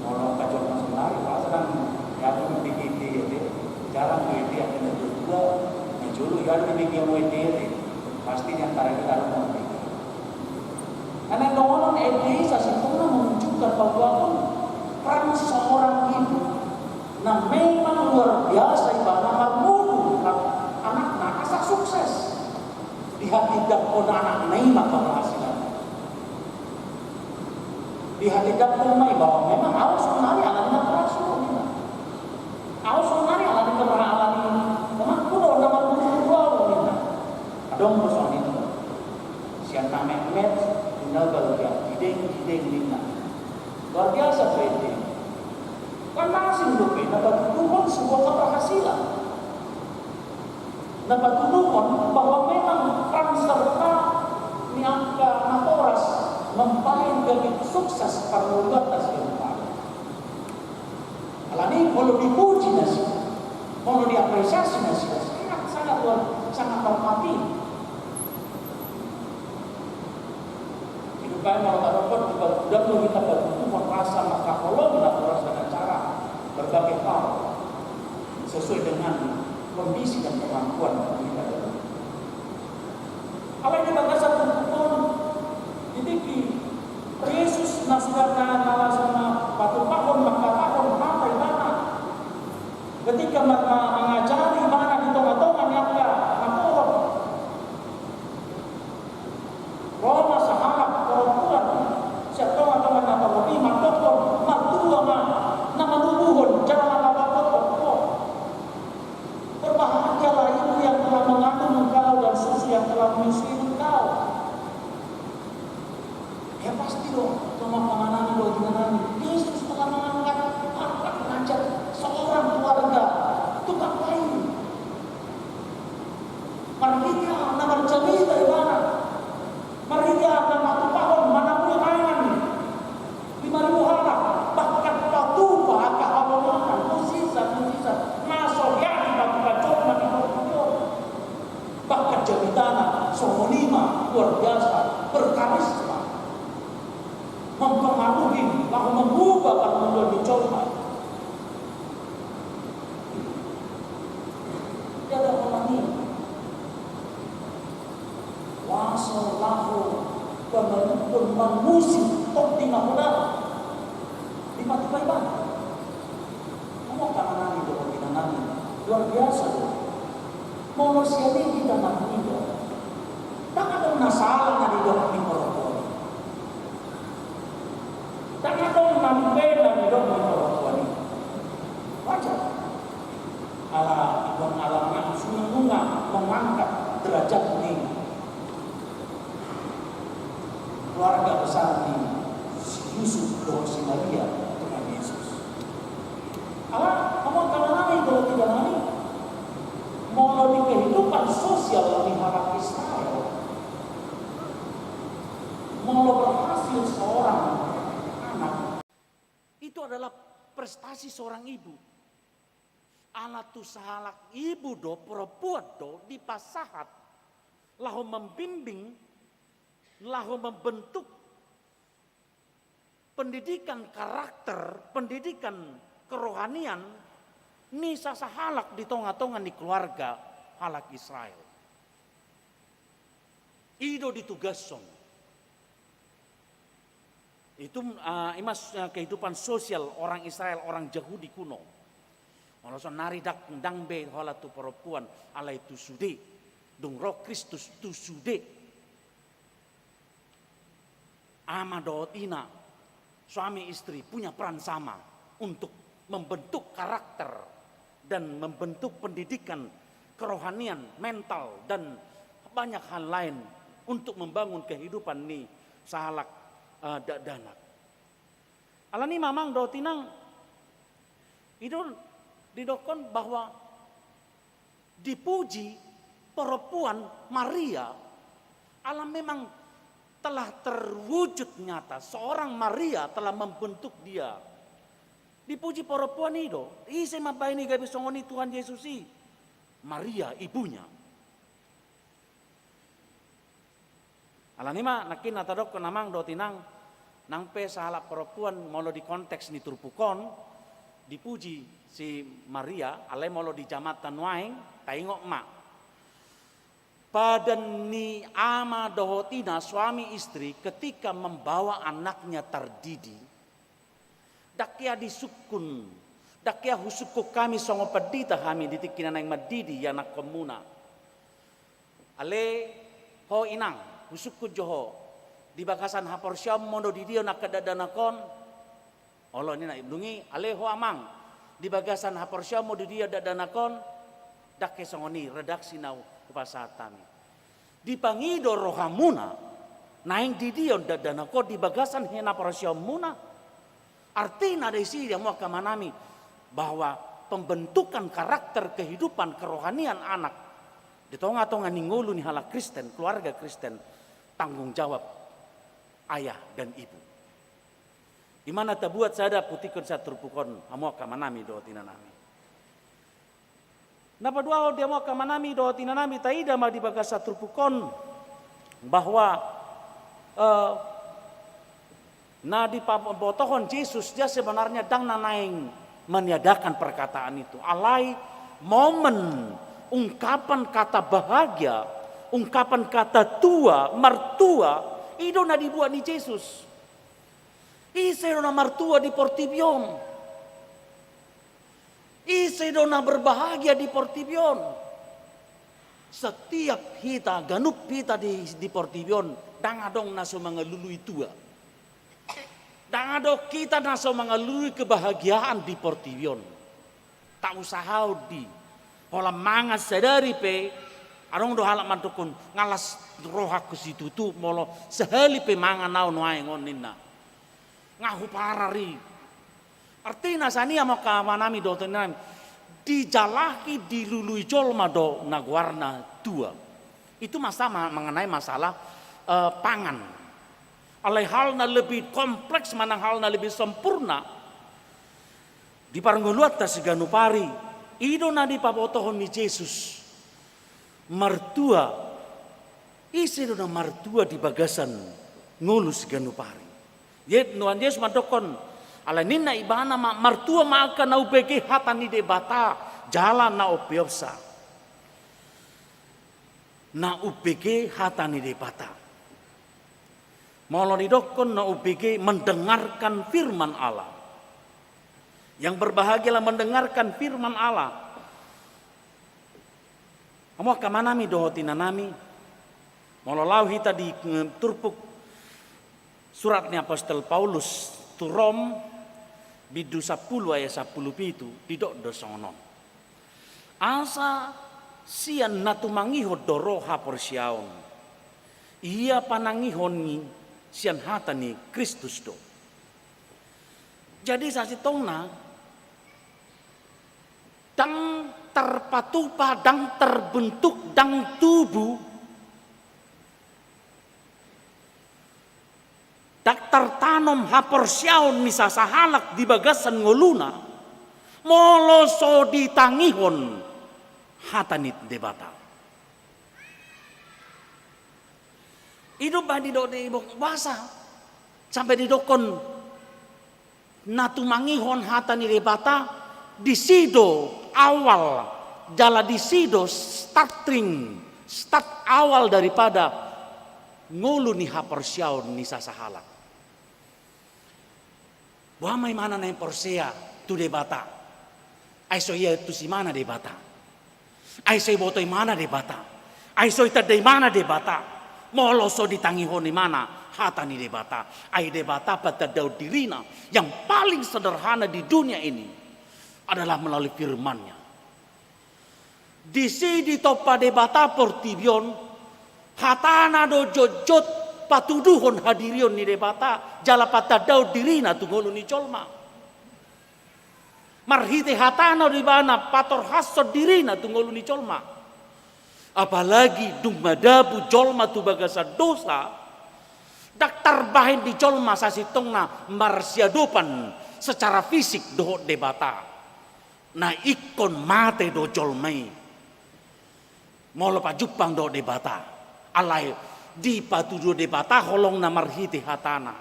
Molo angka jolma sonari, pas nang, ya, aku mending ende, ya, deh. Jarang do ende, aku na tua, na jolo, ya, aku mending dia mau ende, ya, deh. Pasti di antara kita ada mau ende. Karena dongonon ende i sasintongna menunjukkan bahwa pun peran seorang ibu na memang luar biasa, ibana marmudu anakna asa sukses. Dihatindanghon anakna i ma keberhasilan. Dihatindanghon ma i bahwa memang au sonari alani na keras do ninna. Au sonari alani keberhasilan i. Memang kudo na marmudu au ninna. Adong do songon i do. Sian na metmet tu na baoa, ideng ideng ninna. Luar biasa do ende i. Kan na asing dope na patuduhon sebuah keberhasilan. Na patuduhon bahwa memang peran serta ni angka natoras membaen gabe sukses parngoluan na sian Tuhan. Alani molo dipuji nasida, molo diapresiasi nasida, sangat, sangat luar, sangat hormati. Jadi baen molo tadokkon di bagudan do hita patuduhon rasa marhaholomon natoras dengan cara berbagai hal sesuai dengan kondisi dan kemampuan yang kita miliki. Alai di bagasan turpuk on, di tingki Jesus na sudah na, na langsung na patupahon, mangkatahon hata ibana. Ketika ma-, ma-, mangajari ibana di tonga-tonga ni angka napohon. Ro ma sahalak parompuan sian tonga-tonga ni napohon i mandokkon, martua ma na manubuhon jala na mambotohon. Berbahagialah ibu yang telah mengandung engkau dan susu yang telah menyusui engkau. Ya pasti do, tong angka amanami dohot inanami Sampe na nidok ni parompuan i. Wajar. Ala Tuhan Allah nunga mengangkat derajat ni keluarga besar ni si Yusuf dohot si Maria, Tuhan Yesus. Ala, hamu angka amanami, dohot inanami, molo di kehidupan sosial ni halak Israel, molo berhasil seorang anak, itu adalah prestasi seorang ibu. Ala tu sahalak ibu do, perempuan do, dipasahat laho membimbing, laho membentuk pendidikan karakter, pendidikan kerohanian ni sasahalak di tonga-tonga ni keluarga halak Israel. I do ditugashon. Itu, ah, ima s-, ah, kehidupan sosial orang Israel, orang Jahudi kuno. Molo saonari ndang, ndang be holan tu parompuan, alai tu sude. Dung ro Kristus tu sude. Ama dohot ina, suami istri punya peran sama untuk membentuk karakter dan membentuk pendidikan kerohanian, mental, dan banyak hal lain untuk membangun kehidupan ni sahalak, eh, dakdanak. Alani i ma amang dohot inang, i do didokkon bahwa dipuji perempuan Maria, ala memang telah terwujud nyata, seorang Maria telah membentuk dia. Dipuji perempuan i do, ise mambahen i gabe songon i Tuhan Yesus i? Maria ibunya. Alani i ma nangkin na tadokkon amang dohot inang, nang pe sahalak parompuan molo di konteks ni turpuk on, dipuji si Maria, alai molo di jamanta nuaeng, taingot ma. Padan ni ama dohot ina, suami istri, ketika membawa anaknya tardidi, ndang hea disungkun, ndang hea husungkun hami songon pandita hami di tingki na naeng mandidi ianakkonmuna. Ale ho inang, husungkun jo ho, di bagasan haporseaonmu do didia angka dakdanak on? Olo ninna i. Dung i, ale ho amang, di bagasan haporseaonmu didia dakdanak on? Ndang hea songon i, redaksi na hupasahat hami. Dipangido rohamuna, naeng didia on dakdanak on di bagasan haporseaonmuna? Artina disi, hamu angka amanami, bahwa pembentukan karakter kehidupan kerohanian anak di tonga-tonga ni ngolu ni halak Kristen, keluarga Kristen, tanggung jawab ayah dan ibu. I ma na tabuat sada putikkon sian turpuk on, hamu angka amanami dohot inanami. Na paduahon, hamu angka amanami dohot inanami, taida ma di bagasan turpuk on bahwa, eh, na dipabotohon Jesus, dia sebenarnya ndang na naeng meniadakan perkataan itu. Alai momen ungkapan kata bahagia, ungkapan kata tua, martua, i do na dibuat ni Jesus. Ise do na martua di portibi on? Ise do na berbahagia di portibi on? Setiap hita, ganup hita di, di portibi on, ndang adong na so mangalului tua. Ndang adong hita na so mangalului kebahagiaan di portibi on. Tausahahon di. Holan mangan sadari pe, adong do halak mandokkon, nga las rohangku situtu molo sahali pe mangan au nuaeng on, ninna. Nga huparar i. Artina sian i, hamu angka amanami dohot inanami, dijalahi, dilului jolma do na goarna tua. Itu masa ma-, mengenai masalah, eh, pangan. Alai hal na lebih kompleks manang hal na lebih sempurna di parngoluanta siganup ari, i do na dipabotohon ni Jesus. Martua, ise do na martua di bagasan ngolu siganup ari? Ye, Tuhan Jesus mandokkon, alai ninna ibana ma, martua ma angka na umbege hata ni Debata jala na umpeopsa. Na umbege hata ni Debata. Molo didokkon na umbege, mendengarkan firman Allah. Yang berbahagialah mendengarkan firman Allah. Hamu angka amanami dohot inanami, molo laho hita di, eh, turpuk surat ni apostel Paulus tu Rom, Bindu sampulu ayat sampulu pitu, didok do songon on. Asa sian na tumangihon do ro haporseaon. Ia panangihon ni sian hata ni Kristus do. Jadi sasintongna, ndang tarpatupa, ndang tarbentuk, ndang tubu, ndang tartanom haporseaon ni sasahalak di bagasan ngoluna, molo so ditangihon hata ni Debata. I do umbahen didok di boasa sampe didokkon na tumangihon hata ni Debata, disi do awal, jala disi do starting, start awal daripada ngolu ni haporseaon ni sasahalak. Boha ma imana naeng porsea tu Debata, ai so ia tusi imana Debata. Ai so iboto imana Debata. Ai so itanda imana Debata. Molo so ditangihon imana hata ni Debata. Ai Debata patandaon dirina yang paling sederhana di dunia ini adalah melalui firman-Nya. Disi ditompa Debata portibi on, hatana do jotjot patuduhon hadirion ni Debata, jala patandaon dirina tu ngolu ni jolma. Marhite hatana do ibana patorhashon dirina tu ngolu ni jolma. Apalagi dung madabu jolma tu bagasan dosa, ndang tarbahen di jolma sasintongna marsiadopan secara fisik dohot Debata. Na ingkon mate do jolma i molo pajumpang dohot Debata. Alai dipatudu Debata holongna marhite hatana.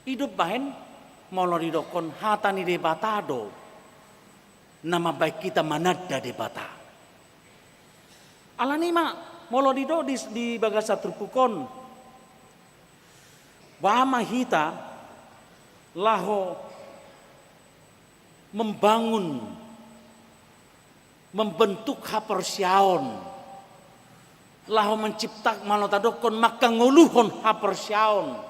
I do umbahen molo didokkon hata ni Debata do na mambahen hita mananda Debata. Alani i ma molo didok di, di bagasan turpuk on, boha ma hita laho membangun, membentuk haporseaon, laho mencipta, molo tadokkon mangkangoluhon haporseaon,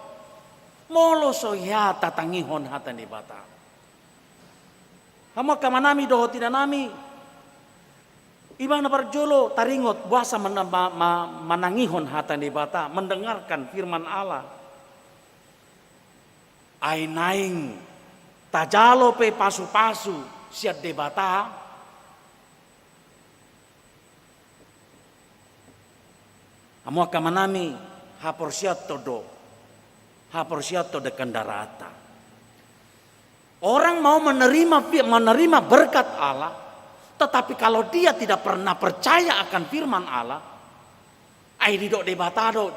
molo so hea tatangihon hata ni Debata. Hamu angka amanami dohot inanami, ima na parjolo taringot boasa mana-, ma-, ma-, manangihon hata ni Debata, mendengarkan firman Allah. Ai naeng tajalo pe pasupasu sian Debata. Hamu angka amanami, haporseaonta do, haporseaonta do kendaraanta. Orang mau menerima fi-, menerima berkat Allah, tetapi kalau dia tidak pernah percaya akan firman Allah, ai didok Debata do,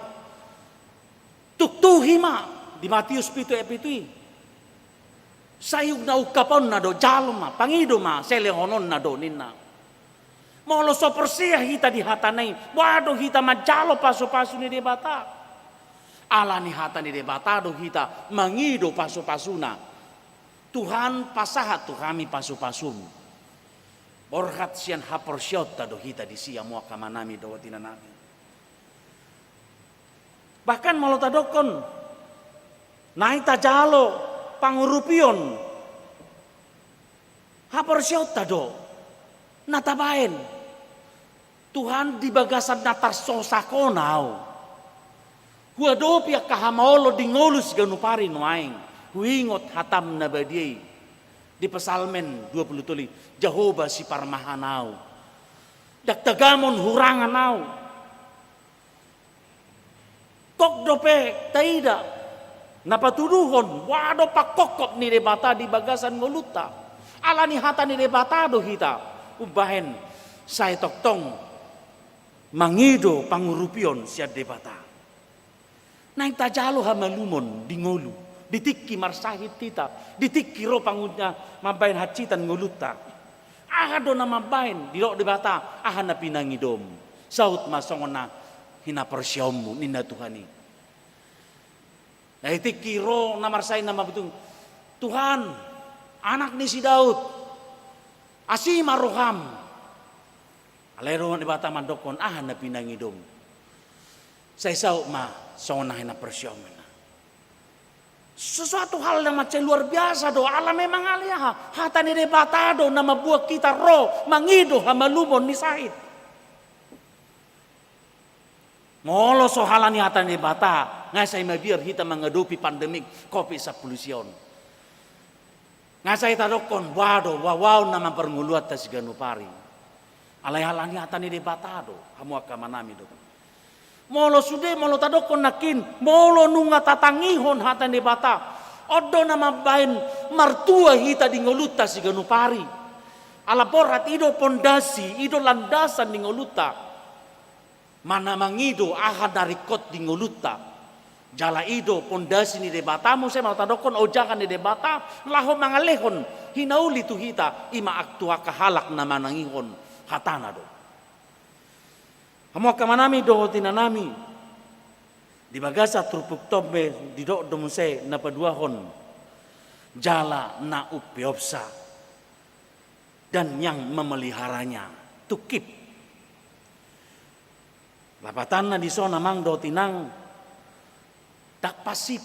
tuktuhi ma, di Matius pitu ayat pitu i. Sai na ungkaponna do, jalo ma, pangido ma, sai lehononna do ninna. Molo so porsea hita di hatana i, boha do hita manjalo pasupasu ni Debata? Alani hata ni Debata do hita mangido pasupasuna. Tuhan, pasahat tu hami pasupasum. Borhat sian haporseaonta do hita disi, hamu angka amanami dohot inanami. Bahkan molo tadokkon naeng tajalo pangurupion, haporseaonta do na tabaen. Tuhan, di bagasan na tarsosak on ahu, huadopi angka hamaolon di ngolu siganup ari nuaeng, huingot hatam na badia i. Di Psalmen dua pulu tolu i, Jahowa siparmahan ahu, ndang tagamon hurangan ahu. Gok dope taida na patuduhon boha do pangkophop ni Debata di bagasan ngolunta. Alani hata ni Debata do hita umbahen sai tongtong mangido pangurupion sian Debata. Naeng tajalo hamalumon di ngolu, di tingki marsahit hita, di tingki ro pangunjung mambaen hansitan ngolunta. Aha do na mambaen, didok Debata, aha na pinangidom? Saut ma songon na hinaporseaonmu, ninna Tuhan i. Na di tingki ro na marsahit na mambutung, Tuhan, anak ni si Daud, asi ma roham. Alai ro Debata mandokkon, aha na pinangidom? Sai saut ma songon na hinaporseaonmu. Sesuatu hal na mansai luar biasa do, ala memang ale aha, hata ni Debata do na mambuat hita ro mangido hamalumon ni sahit. Molo so halani hata ni Debata, nga sai mabiar hita mangadopi pandemik covid sampulu sia on. Nga sai tadokkon, boha do, boaboaon nama parngoluanta siganup ari. Alai halani hata ni Debata do, hamu angka amanami do. Molo sude, molo tadokkon nangkin, molo nunga tatangihon hata ni Debata, on do na mambaen martua hita di ngolunta siganup ari. Ala borhat i do pondasi, i do landasan ni ngolunta. Manang mangido aha na ringkot di ngolunta. Jala i do pondasi ni Debata muse, molo tadokkon ojahan ni Debata, laho mangalehon hinauli tu hita, i ma tu angka halak na manangihon hatana do. Hamu angka amanami dohot inanami, di bagasan turpuk tombe didok do muse na paduahon, jala na umpeopsa, dan yang memeliharanya, to keep. Lapatanna dison amang dohot inang, ndang pasif,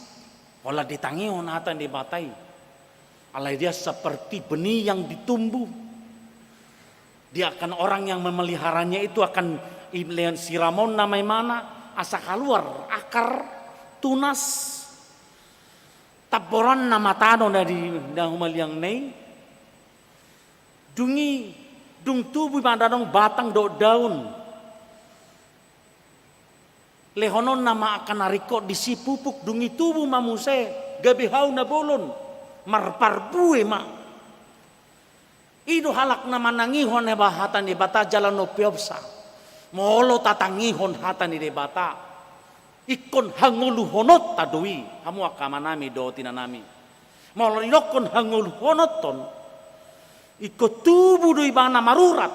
holan ditangihon hata ni Debata i. Alai dia seperti benih yang ditumbuh. Dia akan, orang yang memeliharanya itu akan i-, lean siramonna ma ibana, asa kaluar akar, tunas, tamboronna ma tano na di, na humaliangna i. Dung i, dung tubu ma ndang adong batang dohot daun. Lehononna ma angka na ringkot disi pupuk, dung i tubu ma muse, gabe hau na bolon, marparbue ma. I do halak na manangihon hata ni Debata jala na umpeopsa. Molo tatangihon hata ni Debata, ingkon hangoluhononta do i, hamu angka amanami dohot inanami. Molo didokkon hangoluhononton, ingkon tubu do ibana marurat.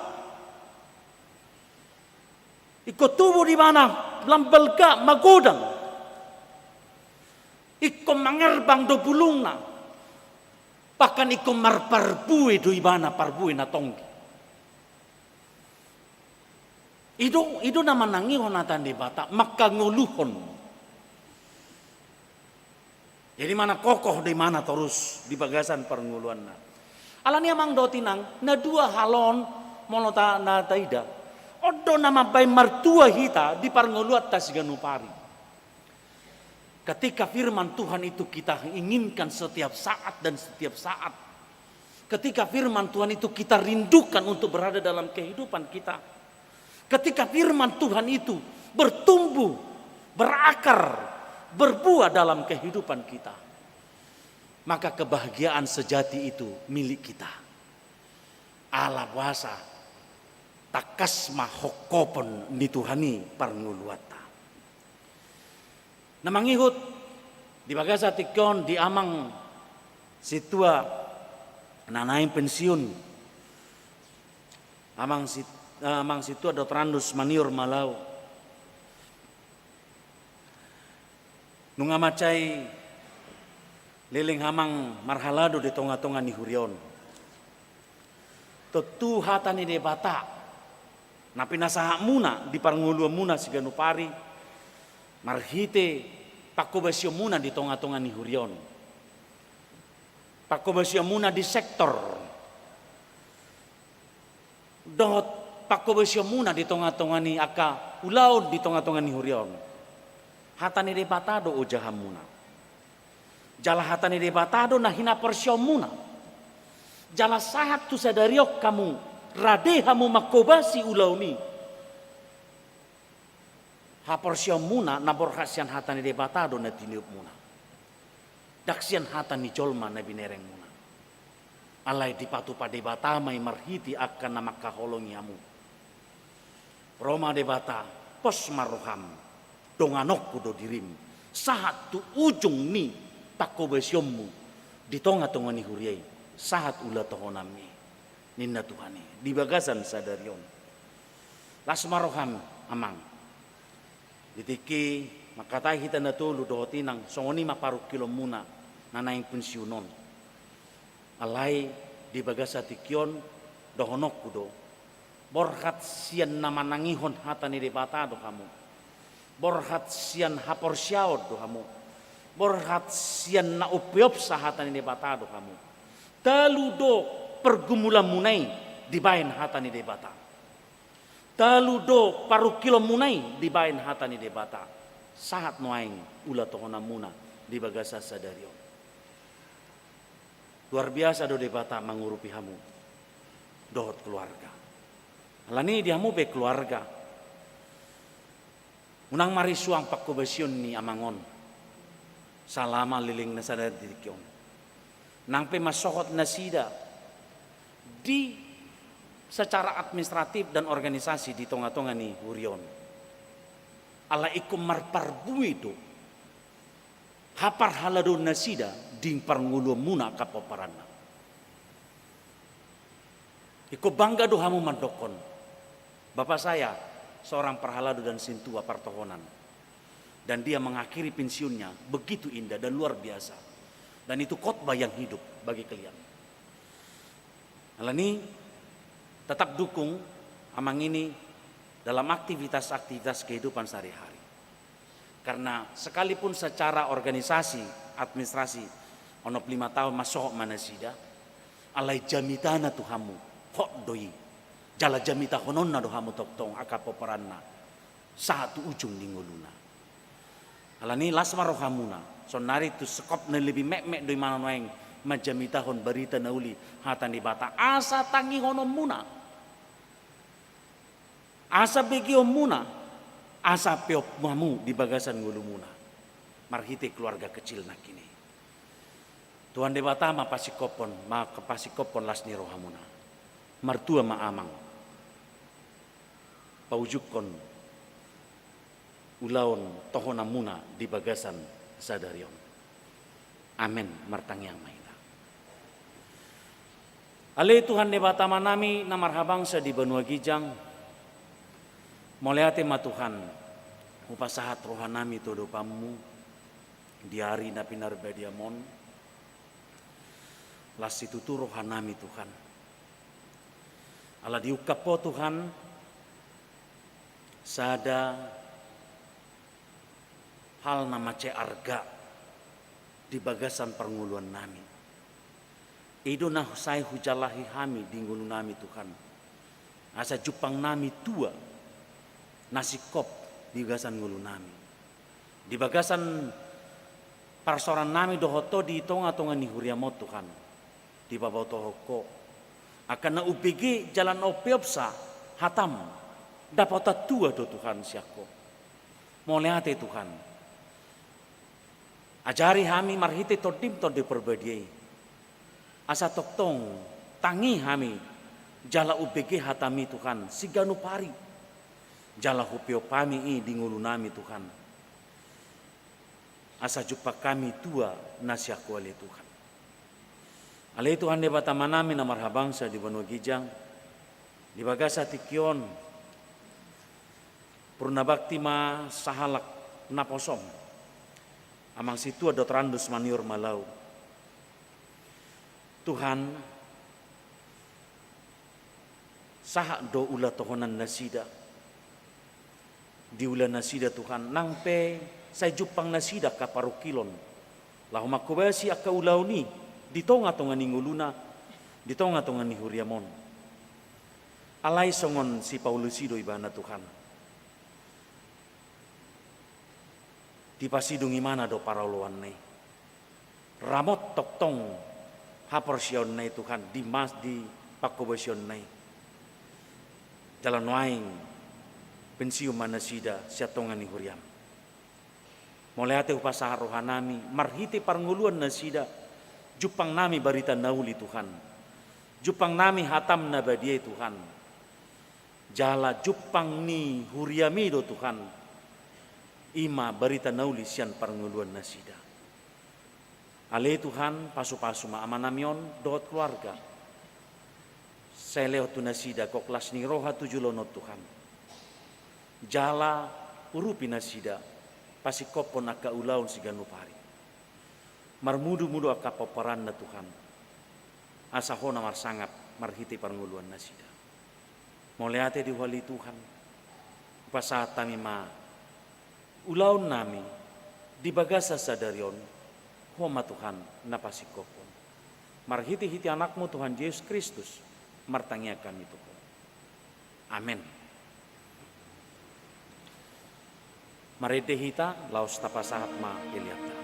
Ingkon tubu do ibana lam balga, magodang. Ingkon mangerbang do bulungna. Bahkan ingkon marparbue do ibana, parbue na tonggi. I do, i do na manangihon hata ni Debata, manghangoluhon. Jadi manang kokoh do ibana torus di bagasan parngoluanna. Alani amang dohot inang, na dua hal on molo ta-, na taida, on do na mambaen martua hita di parngoluanta siganup ari. Ketika firman Tuhan itu kita inginkan setiap saat dan setiap saat, ketika firman Tuhan itu kita rindukan untuk berada dalam kehidupan kita, ketika firman Tuhan itu bertumbuh, berakar, berbuah dalam kehidupan kita, maka kebahagiaan sejati itu milik kita. Ala boasa, tangkas ma hophopon ni Tuhan i parngoluanta. Na mangihut, di bagasan tingki on di amang sintua na naeng pensiun, amang sit-, amang sintua Doktor Andus Maniur Malau. Nunga mansai leleng amang marhalado di tongatonga ni huria on. Tontu hata ni Debata na pinasahatmuna di parngoluanmuna siganup ari, marhite panghobasionmuna di tongatonga ni huria on, panghobasionmuna di sektor, dohot panghobasionmuna di tongatonga ni angka ulaon di tongatonga ni huria on. Hata ni Debata do ojahanmuna. Jala hata ni Debata do na hinaporseaonmuna. Jala sahat tu sadari on hamu, rade hamu manghobasi ulaon i. Haporseaonmuna na borhat sian hata ni Debata do na tiniopmuna. Ndang sian hata ni jolma na binerengmuna. Alai dipatupa Debata ma i marhite angka na mangkaholongi hamu. Ro ma Debata, pos ma roham, donganonku do dirim, sahat tu ujung ni panghobasionmu di tongatonga ni huria i, sahat ulaononmi, ninna Tuhan i, di bagasan sadari on. Las ma roham, amang. Di tingki mangkatai hita na tolu dohot inang, songon i ma parungkilonmuna na naeng pensiun on. Alai di bagasan tingki on, dohononku do, borhat sian na manangihon hata ni Debata do hamu. Borhat sian haporseaon do hamu. Borhat sian na umpeopsa hata ni Debata do hamu. Talu do pergumulanmuna i dibaen hata ni Debata. Talu do parungkilonmuna i dibaen hata ni Debata. Sahat nuaeng ula tohonanmuna di bagasan sadari on. Luar biasa do Debata mangurupi hamu dohot keluarga. Alani di hamu pe keluarga, unang marisuang pangkobasion ni amang on salama lelengna sada di tingki on. Nang pe mansohot nasida di secara administratif dan organisasi di tonga-tonga ni huria on. Ala ingkon marparbue do haparhaladoon nasida di parngoluanmuna angka pomparanna. Ingkon bangga do hamu mandokkon, "Bapak saya seorang parhalado dan sintua partohonan. Dan dia mengakhiri pensiunnya begitu indah dan luar biasa. Dan itu khotbah yang hidup bagi kalian." Alani, tetap dukung amang ini dalam aktivitas-aktivitas kehidupan sehari-hari. Karena sekalipun secara organisasi, administrasi, onom lima taon mansohot ma nasida, alai jamitana tu hamu hot do i. Jala jamitahononna do hamu tongtong angka pomparanna sahat tu ujung ni ngoluna. Alani las ma rohamuna, saonnari tu skop na lebih metmet do i manang nuaeng manjamitahon barita na uli hata ni Debata, asa tangihononmuna, asa begeonmuna, asa peop hamu di bagasan ngolumuna marhite keluarga kecil nangkin i. Tuhan Debata ma pasingkophon, ma pasingkophon las ni rohamuna. Martua ma amang paujunghon ulaon tohonanmuna di bagasan sadari on. Amen. Martangiang ma hita. Ale Tuhan Debata Amanami na marhabangsa di banua ginjang, mauliate ma Tuhan, hupasahat rohanami tu adopanMu di ari na pinarbadiaM on. Las situtu rohanami Tuhan, ala diungkap Ho Tuhan sada hal na mansai arga di bagasan parngoluannami. I do na sai hujalahi hami di ngolunami Tuhan, asa jumpangnami tua na singkop di bagasan ngolunami, di bagasan parsaorannami dohot Ho di tonga-tonga ni huriaM on Tuhan. Dipabotohon Ho angka na umbege jala na umpeopsa hataM, dapotan tua do Tuhan sian Ho. Mauliate Tuhan. Ajari hami marhite TondiM Tondi Parbadia i, asa tongtong tangi hami jala umbege hataMi Tuhan siganup ari, jala hupeop hami i di ngolunami Tuhan, asa jumpang hami tua na sian Ho ale Tuhan. Ale Tuhan Debata Amanami na marhabangsa di banua ginjang, di bagasan tingki on, purnabakti ma sahalak naposoM, Amang Sintua Dotrandus Maniur Malau. Tuhan, sahat do ula tohonan nasida, di ula nasida Tuhan, nang pe sai jumpang nasida angka parungkilon laho manghobasi angka ulaon i di tonga-tonga ni ngoluna, di tonga-tonga ni huriaM on. Alai songon si Paulus i do ibana Tuhan, dipasidung ibana do paroloanna i. Ramot tongtong haporseaonna i Tuhan di mas, di panghobasionna i. Jala nuaeng pensiun ma nasida sian tonga ni huriaM. Mauliate hupasahat rohanami marhite parngoluan nasida, jumpangnami barita na uli Tuhan. Jumpangnami hataM na badia i Tuhan. Jala jumpang ni huriaMi do Tuhan, i ma barita na uli sian parngoluan nasida. Ale Tuhan, pasu-pasu ma amanami on dohot keluarga. Sai lehon tu nasida gok las ni roha tu joloan on Tuhan. Jala urupi nasida pasingkophon angka ulaon siganup ari. Marmudu-mudu angka pomparanna Tuhan, asa Ho na marsangap marhite parngoluan nasida. Mauliate di Ho ale Tuhan. Hupasahat hami ma ulaonnami Di bagasan sadari on, Ho ma Tuhan na pasingkophon. Marhitehite Anakmu Tuhan Jesus Kristus, martangiang hami tu Ho. Amen. Marende hita, laos tapasahat ma peleanta.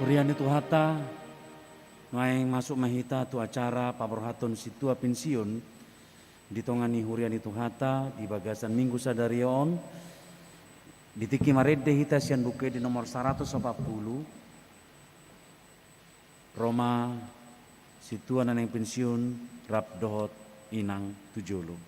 Huria ni Tuhanta, nuaeng masuk ma hita tu acara paborhaton sintua pensiun. Di tonga ni huria ni Tuhanta, di bagasan Minggu sadari on, di tingki marende hita sian Buku Ende nomor saratus opat pulu, ro ma sintua na naeng pensiun rap dohot inang tu jolo.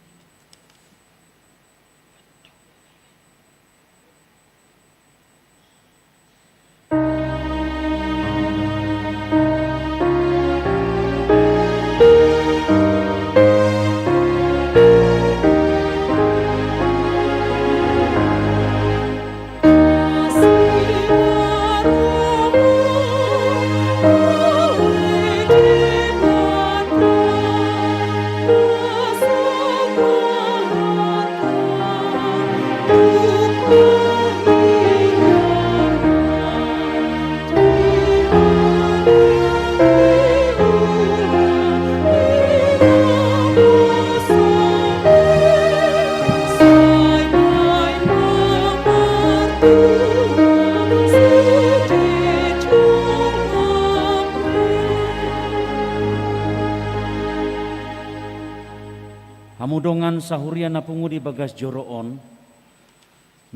Hamu dongan sahuria na pungu di bagas joro on,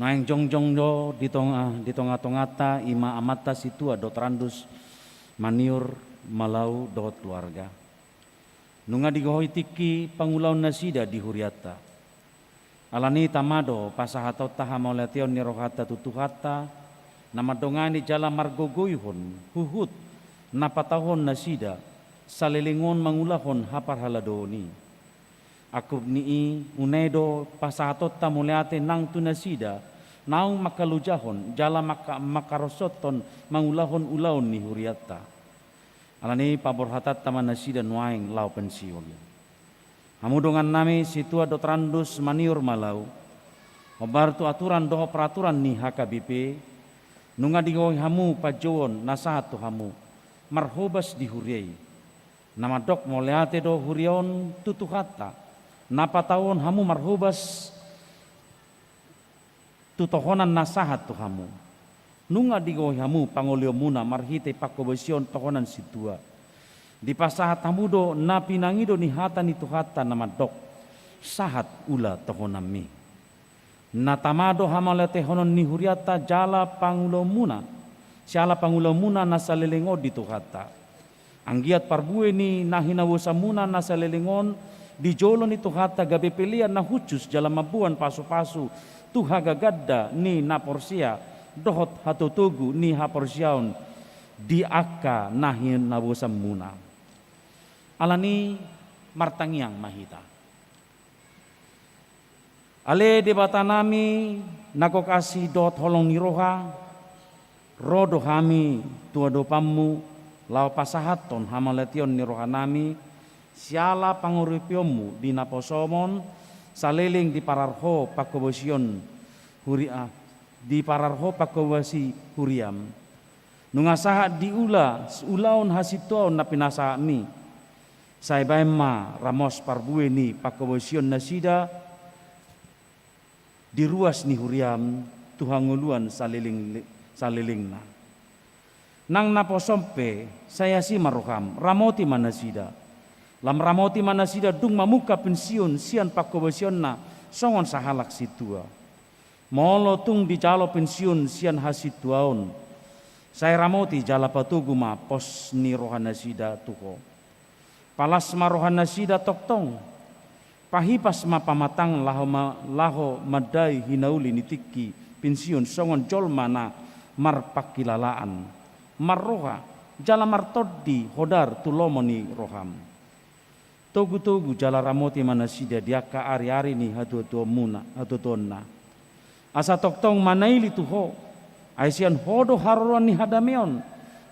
naeng jongjong do di tonga, di tonga-tonganta i ma amanta sintua Dotrandus Maniur Malau dohot keluarga. Nunga digohi tingki pangulaon nasida di hurianta. Alani i tama do pasahatonta hamauliateon ni rohanta tu Tuhanta, na mandongani jala margogoihon huhut na patauhon nasida saleleng on mangulahon haparhaladoon i. Angkup ni i, unang do pasahatonta mauliate nang tu nasida naung mangkalojahon jala mangka-, mangkarosonhon mangulahon ulaon ni hurianta. Alani i paborhatanta ma nasida nuaeng laho pensiun. Hamu dongannami sintua Dotrandus Maniur Malau, hombar tu aturan dohot peraturan ni H K B P, nunga digohi hamu panjouon na sahat tu hamu marhobas di huria i. Na mandok mauliate do huria on tu Tuhanta, na patauhon hamu marhobas tu tohonan na sahat tu hamu. Nunga digohi hamu pangolihonmuna marhite panghobasion tohonan sintua. Dipasahat hamu do na pinangido ni hata ni Tuhanta na mandok: Sahat ula tohonanmi. Na tama do hamauliatehonon ni hurianta jala pangulaonmuna, siala pangulaonmuna na saleleng on di Tuhanta. Anggiat parbue ni na hinabosamuna na saleleng on di jolo ni Tuhanta gabe pelean na hushus jala mamboan pasupasu tu hagaganda ni na porsea dohot hatotogu ni haporseaon di angka na hinabosamuna. Alani i martangiang ma hita. Ale Debatanami na gok asi dohot holong ni roha, ro do hami tu adopanmu laho pasahathon hamauliateon ni rohanami siala panguripionmu di naposom on saleleng diparar ho panghobasion huria, diparar ho panghobasi huriam. Nunga sahat diula ulaon hasintuaon na pinasahatmi. Sai baen ma ramos parbue ni panghobasion nasida di ruas ni huriam tu hangoluan saleleng, salelengna. Nang naposom pe sai asi ma roham, ramoti ma nasida. Lam ramoti ma nasida dung mamungka pensiun sian panghobasionna songon sahalak sintua. Molo tung dijalo pensiun sian hasintuaon, sai ramoti jala patogu ma pos ni rohanasida tu ho. Palas ma rohanasida tongtong. Pahipas ma pamatang laho ma-, laho mandai hinauli ni tingki pensiun songon jolma na marpangkilalaan, marroha, jala martondi hodar tu lomo ni roham. Togu-togu jala ramoti ma nasida di angka ari-ari ni hatuatuonmuna, hatuatuonna. Asa tongtong manaili tu ho, ai sian ho do haroroan ni hadameon,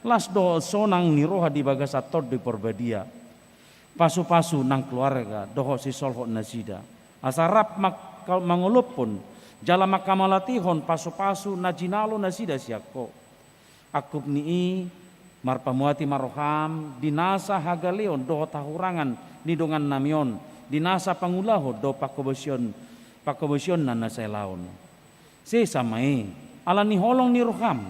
las dohot sonang ni roha di bagasan Tondi Parbadia. Pasu-pasu nang keluarga dohot sisolhot nasida. Asa rap mangka-, mangolophon jala mangkamauliatehon pasu-pasu na jinalo nasida sian ho. Angkup ni i, marpamuati ma roham di nasa hagaleon dohot hahurangan ni dongannami on, di nasa pangulahon dohot panghobasion, panghobasionna na sai laon. Sesa ma i, ala ni holong ni roham.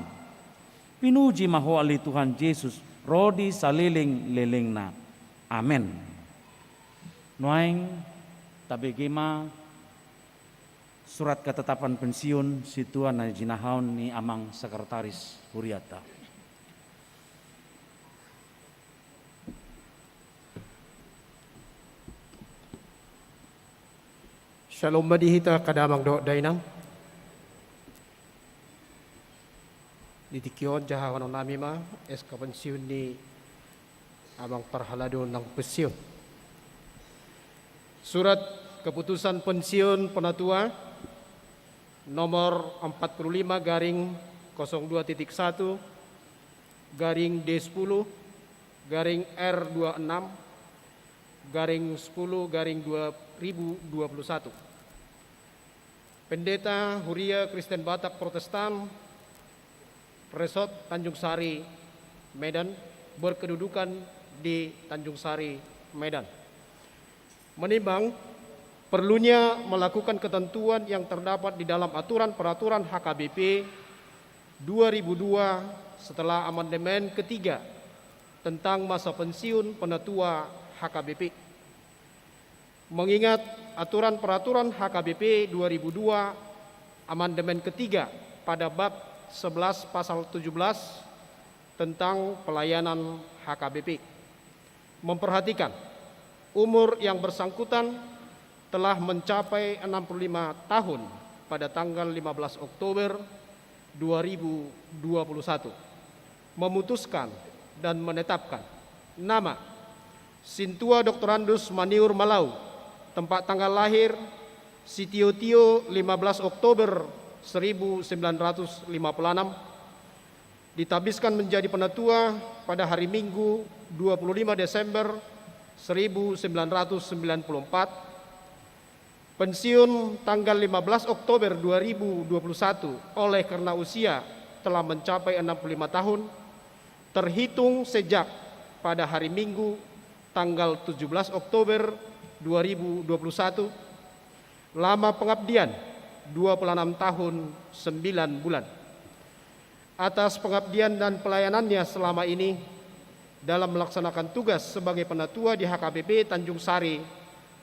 Pinuji ma ho ale Tuhan Jesus, ro di saleleng-lelengna. Amen. Nuaeng, Tabege ma surat ketetapan pensiun sintua na jinahahon ni amang sekretaris hurianta. Syalom ma di hita angka damang dohot dainang. Di tingki on jahahonon nami ma S K pensiun ni amang parhalado nang pensiun. Surat keputusan pensiun penatua nomor empat puluh lima garing kosong dua titik satu garing D sepuluh garing R dua enam garing sepuluh garing dua ribu dua puluh satu. Pendeta Huria Kristen Batak Protestan, Resort Tanjung Sari, Medan, berkedudukan di Tanjung Sari, Medan. Menimbang perlunya melakukan ketentuan yang terdapat di dalam aturan peraturan H K B P dua ribu dua setelah amandemen ketiga tentang masa pensiun penatua H K B P. Mengingat aturan peraturan H K B P dua ribu dua amandemen ketiga pada bab sebelas pasal tujuh belas tentang pelayanan H K B P. Memperhatikan umur yang bersangkutan telah mencapai enam puluh lima tahun pada tanggal lima belas Oktober dua ribu dua puluh satu, memutuskan dan menetapkan nama Sintua Doktorandus Maniur Malau, tempat tanggal lahir Sitio-tio lima belas Oktober seribu sembilan ratus lima puluh enam, ditabiskan menjadi penatua pada hari Minggu dua puluh lima Desember seribu sembilan ratus sembilan puluh empat, pensiun tanggal lima belas Oktober dua ribu dua puluh satu oleh karena usia telah mencapai enam puluh lima tahun, terhitung sejak pada hari Minggu tanggal tujuh belas Oktober dua ribu dua puluh satu, lama pengabdian dua puluh enam tahun sembilan bulan. Atas pengabdian dan pelayanannya selama ini dalam melaksanakan tugas sebagai penatua di H K B P Tanjung Sari,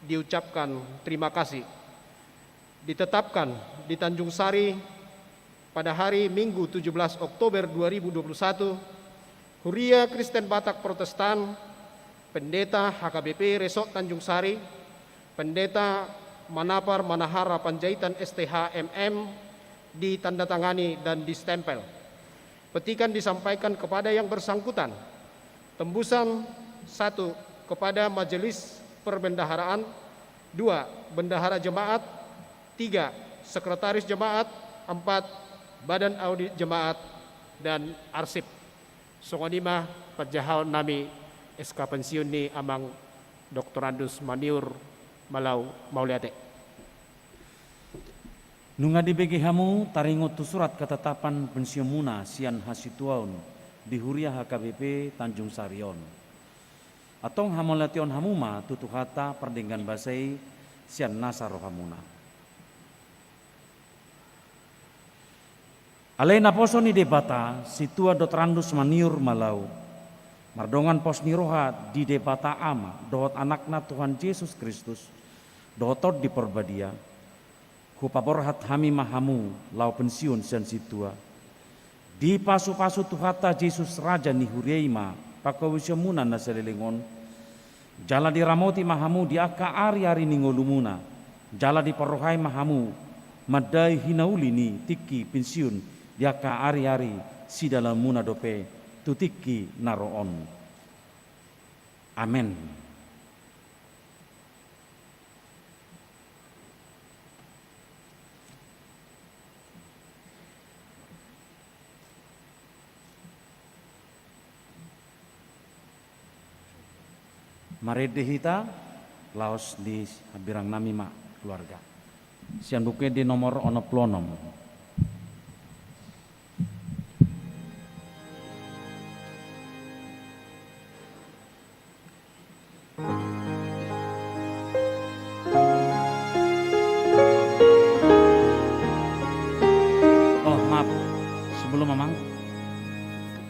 diucapkan terima kasih. Ditetapkan di Tanjung Sari pada hari Minggu tujuh belas Oktober dua ribu dua puluh satu, Huria Kristen Batak Protestan, Pendeta H K B P Resort Tanjung Sari, Pendeta Manapar Manahara Panjaitan S T H M M, ditandatangani dan distempel. Petikan disampaikan kepada yang bersangkutan. Tembusan, satu, kepada Majelis Perbendaharaan, dua, Bendahara Jemaat, tiga, Sekretaris Jemaat, empat, Badan Audit Jemaat, dan Arsip. Songon i ma panjahaon nami S K pensiun ni amang Doktorandus Maniur Malau, mauliate. Nunga dibege hamu taringot tu surat ketetapan pensiunmuna sian hasituaon di Huria H K B P Tanjung Sari on. Antong hamauliateon hamu ma tu Tuhanta pardenggan basa i sian nasa rohamuna. Ale naposo ni Debata, Sintua Doktorandus Maniur Malau, mardongan pos ni roha di Debata Ama dohot Anakna Tuhan Jesus Kristus, dohot Tondi Porbadia, hupaborhat hami ma hamu laho pensiun sian sintua. Dipasupasu Tuhanta Jesus Raja ni huria i ma panghobasionmuna na saleleng on, jala diramoti ma hamu di angka ariari ni ngolumuna, jala diparrohai ma hamu mandai hinauli ni tingki pensiun di angka ariari sidalanmuna dope tu tingki na ro on. Amen. Marende hita laos di hambirang nami ma keluarga. Sian Buku Ende nomor onom pulu onom. Oh, maaf. Sebelum, Amang,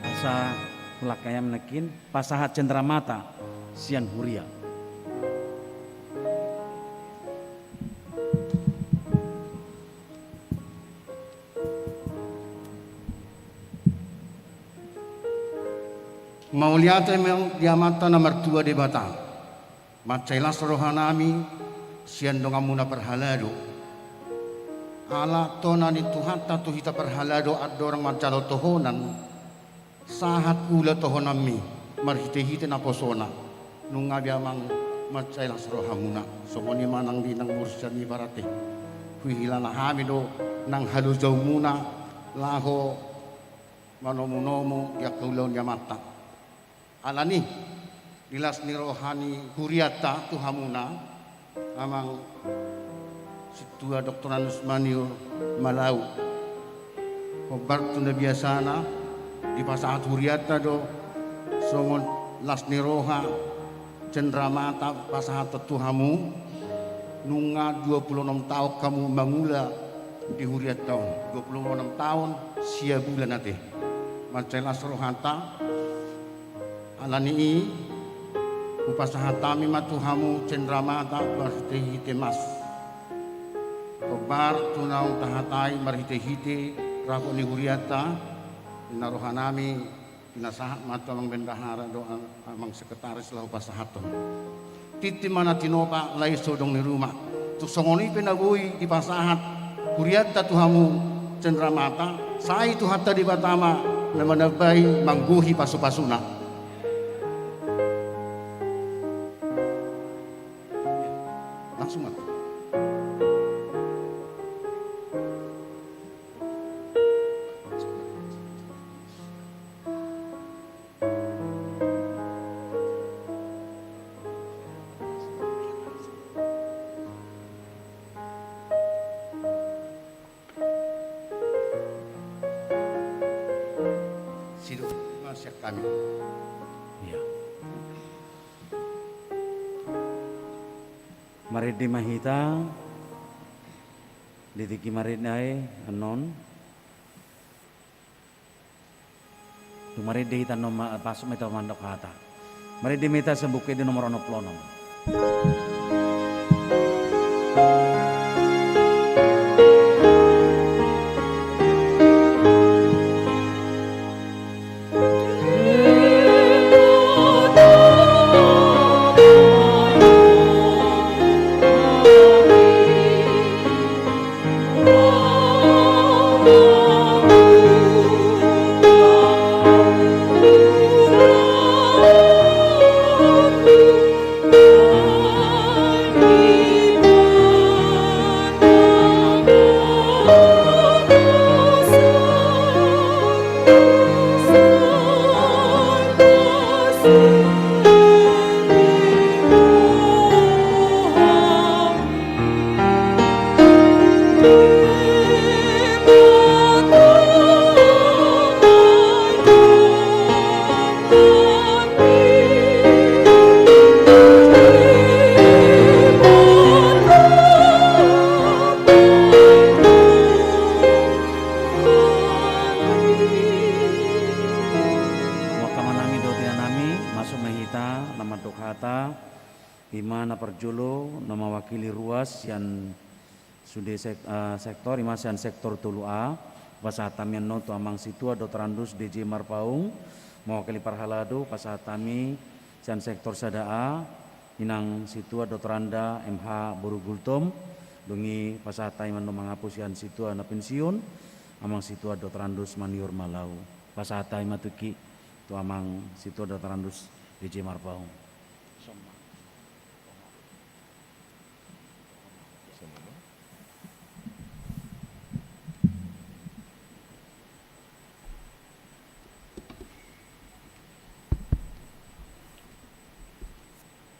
asa hulak ayam nekin, pasahat cendramata sian huria. Mauliate ma di Amanta na martua Debata. Mansai las rohanami sian donganmuna parhalado. Ala tona ni Tuhanta tu hita parhalado andorang manjalo tohonan, sahat ula tohonanmi marhitehite naposona. Nunga be amang, mansai las rohamuna. Songon i ma nang di nang mursian i barate. Huhilala hami do nang halojaonmuna laho manomunomu di angka ulaon ni Amanta. Alani i, di las ni roha ni hurianta tu hamuna, amang sintua doktor Andus Maniur Malau. Hombar tu na biasana, dipasahat hurianta do songon las ni roha, cenderamata pasahaton tu hamu. Nunga dua pulu onom taon hamu mangula di hurianta on. Dua pulu onom taon sia bulan ate. Mansai las rohanta. Alani i, hupasahat hami ma tu hamu cenderamata marhitehite mas. Hombar tu naung tahatai marhitehite rapot ni hurianta, di na rohanami, pinasahat ma tu amang bendahara dohot amang sekretaris laho pasahathon. Tintin ma na tinopa, lae so adong ni ruma. Tung songon i pe na boi dipasahat hurianta tu hamu cenderamata, sai Tuhanta Debata ma na manambai manggohi pasupasuna. Langsung ma. Sidok ma sian hami. Iya. Marende ma hita di tingki marende ai annon. Dung marende hita annon ma, pasuk ma hita mandok hata. Marende ma hita sian Buku Ende nomor onom pulu onom. Muak amanami dohot inanami, masuk ma hita na mandok hata. Ima na parjolo na mawakili ruas sian sude sek-, eh, sektor, ima sian sektor tolu A, pasahat hami annon tu amang sintua doktor Andus D J Marpaung, mawakili parhalado, pasahat hami sian sektor sada A, inang sintua doktor Anda M H boru Gultom, dung i pasahat hami annon mangapu sian sintua na pensiun, amang sintua doktor Andus Maniur Malau, pasahat hami ma tingki tu amang sintua doktor Andus D J Marpaung.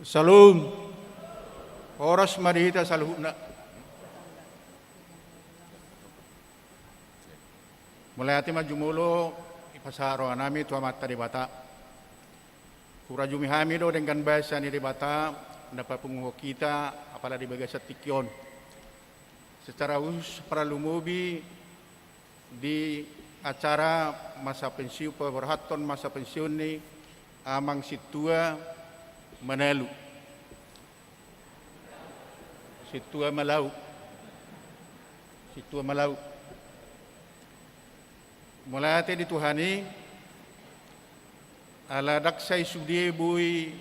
Syalom. Horas ma di hita saluhutna. Mauliate ma jumolo dipasahat rohanami tu Amanta Debata. Hurajumi hami do denggan basa ni Debata na papunguhon hita apala di bagasan tingki on. Secara khusus, parlumobi di acara masa pensiun, paborhathon masa pensiun ni amang sintua Manalu. Sintua Malau. Sintua Malau. Mauliate di Tuhan i, Ala ndang sai sude boi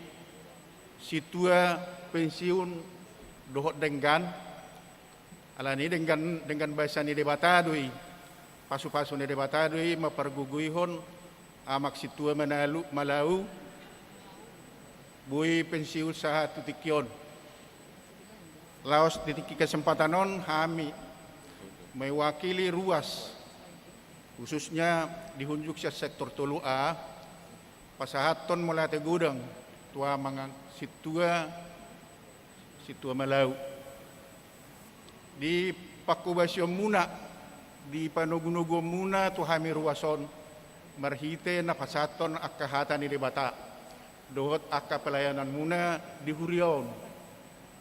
sintua pensiun dohot denggan. Alani denggan, denggan basa ni Debata do i. Pasupasu ni Debata do i mampargogoihon amak sintua Malau boi pensiun sahat tu tingki on. Laos di tingki kesempatan on hami mewakili ruas, khususnya di hunjuk sian sektor tolu A, pasahathon mauliate godang tu amang sintua, sintua Malau. Di panghobasionmuna, di panogunoguonmuna tu hami ruas on, marhite na pasahathon angka hata ni Debata dohot angka pelayananmuna di huria on,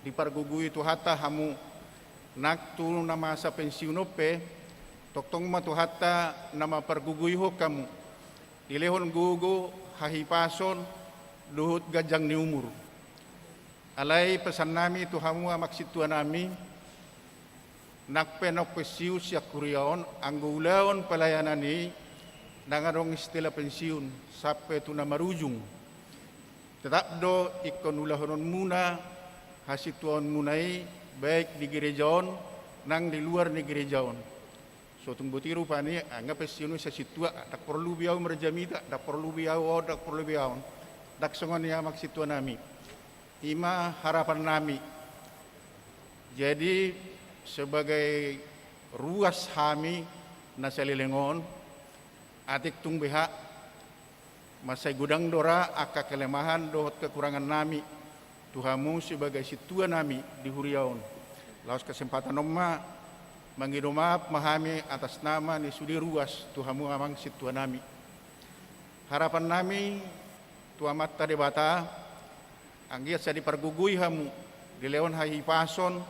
dipargogoi Tuhanta hamu. Nang tu na masa pensiun on pe, tongtong ma Tuhanta na mampargogoihon hamu, dilehon gogo, hahipason dohot ganjang ni umur. Alai pesannami tu hamu amak sintuanami, nang pe naung pensiun sian huria on, anggo ulaon pelayanan i, ndang adong istilah pensiun sampe tu na marujung. Tetap do ingkon ulahononmuna hasintuaonmuna i, baik di gereja on nang di luar ni gereja on. So tung boti rupani, anggo pensiun i sai sintua, ndang porlu be au marjamita, ndang porlu be au on, ndang porlu be au on. Ndang songon i amak sintuanami. I ma harapannami. Jadi sebagai ruas hami na saleleng on, atik tung beha, mansai godang do ra angka kelemahan dohot kekurangannami tu hamu sebagai sintuanami di huria on. Laos kesempatan on ma, mangido maaf ma hami atas nama ni sude ruas tu hamu amang sintuanami. Harapannami tu Amanta Debata, anggiat sai dipargogoi hamu, dilehon hahipason,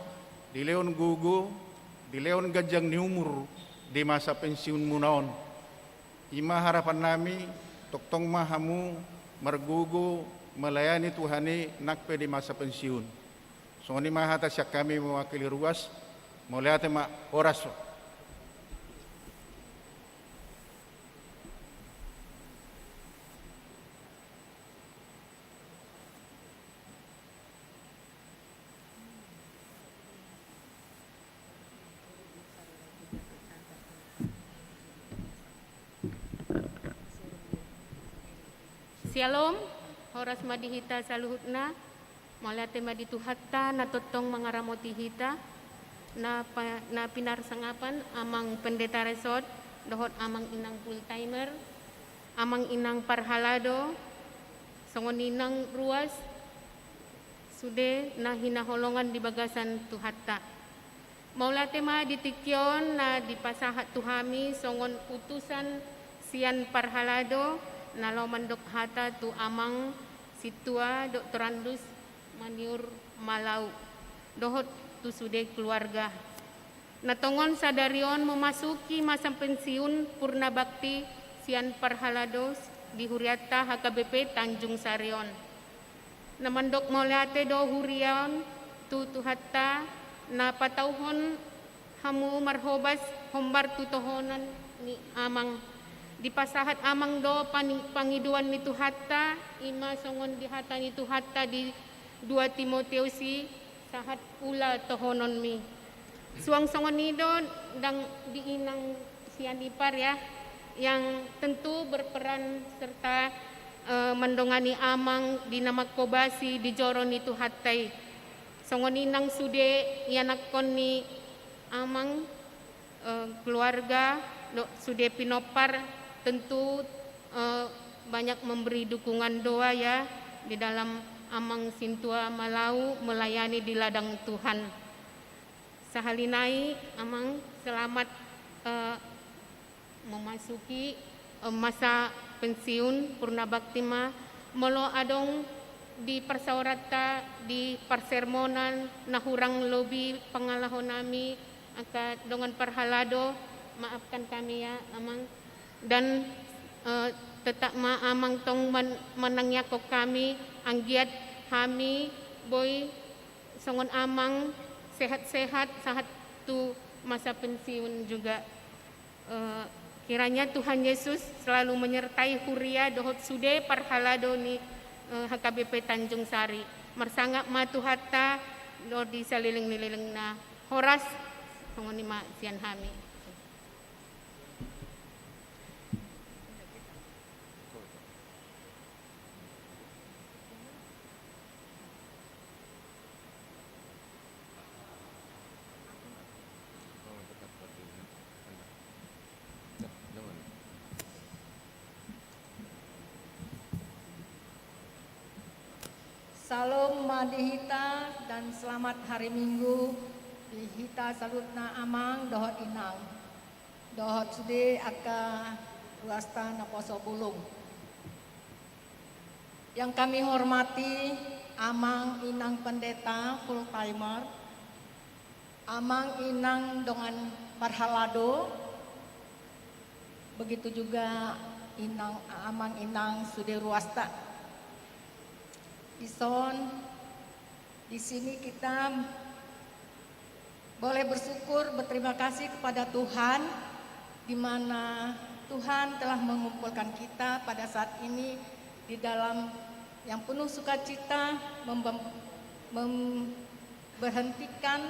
dilehon gogo, dilehon ganjang ni umur di masa pensiunmuna on. I ma harapannami, tongtong ma hamu margogo melayani Tuhan i nang pe di masa pensiun. Songon i ma hata sian hami mewakili ruas. Mauliate ma, horas. Syalom, horas ma di hita saluhutna. Mauliate ma di Tuhanta na tongtong mangaramoti hita, na pa-, na pinarsangapan amang pendeta resort, dohot amang inang full timer, amang inang parhalado, songon i nang ruas, sude na hinaholongan di bagasan Tuhanta. Mauliate ma di tingki on na dipasahat tu hami songon utusan sian parhalado na laho mandok hata tu amang sintua doktorandus Maniur Malau dohot tu sude keluarga. Na tongon sadari on memasuki masa pensiun purna bakti sian parhalado di hurianta H K B P Tanjung Sari on. Na mandok mauliate do huria on tu Tuhanta na patauhon hamu marhobas hombar tu tohonan ni amang. Dipasahat amang do pani-, pangidoan ni Tuhanta, i ma songon di hata ni Tuhanta di dua Timoteus i, sahat ula tohononmi. Suang songon i do ndang di inang sian ipar ya, yang tentu berperan serta, eh, mandongani amang di na manghobasi di joro ni Tuhanta i. Songon i nang sude ianakhon ni amang, eh, keluarga, do-, sude pinompar, tentu, eh, banyak memberi dukungan doa ya di dalam amang sintua Malau melayani di ladang Tuhan. Sahali nai amang, selamat, eh, memasuki, eh, masa pensiun purna bakti ma. Molo adong di parsaoranta, di parsermonan na hurang lobi pangalahonami angka dongan parhalado, maafkan kami ya amang. Dan, eh, tetap ma amang tong man-, manangiangkon hami, anggiat hami boi songon amang sehat-sehat sahat tu masa pensiun juga. Eh, Kiranya Tuhan Yesus selalu menyertai huria dohot sude parhalado ni, eh, H K B P Tanjung Sari. Marsangap ma Tuhanta dohot di saleleng ni lelengna. Horas, songon i ma sian hami. Syalom ma di hita dan selamat hari Minggu di hita saluhutna, amang dohot inang, dohot sude angka ruasta naposo bulung. Yang kami hormati amang inang pendeta full timer, amang inang dongan parhalado, begitu juga inang, amang inang sude ruasta. Dison, di sini kita boleh bersyukur, berterima kasih kepada Tuhan, di mana Tuhan telah mengumpulkan kita pada saat ini di dalam yang penuh sukacita, mem-, memberhentikan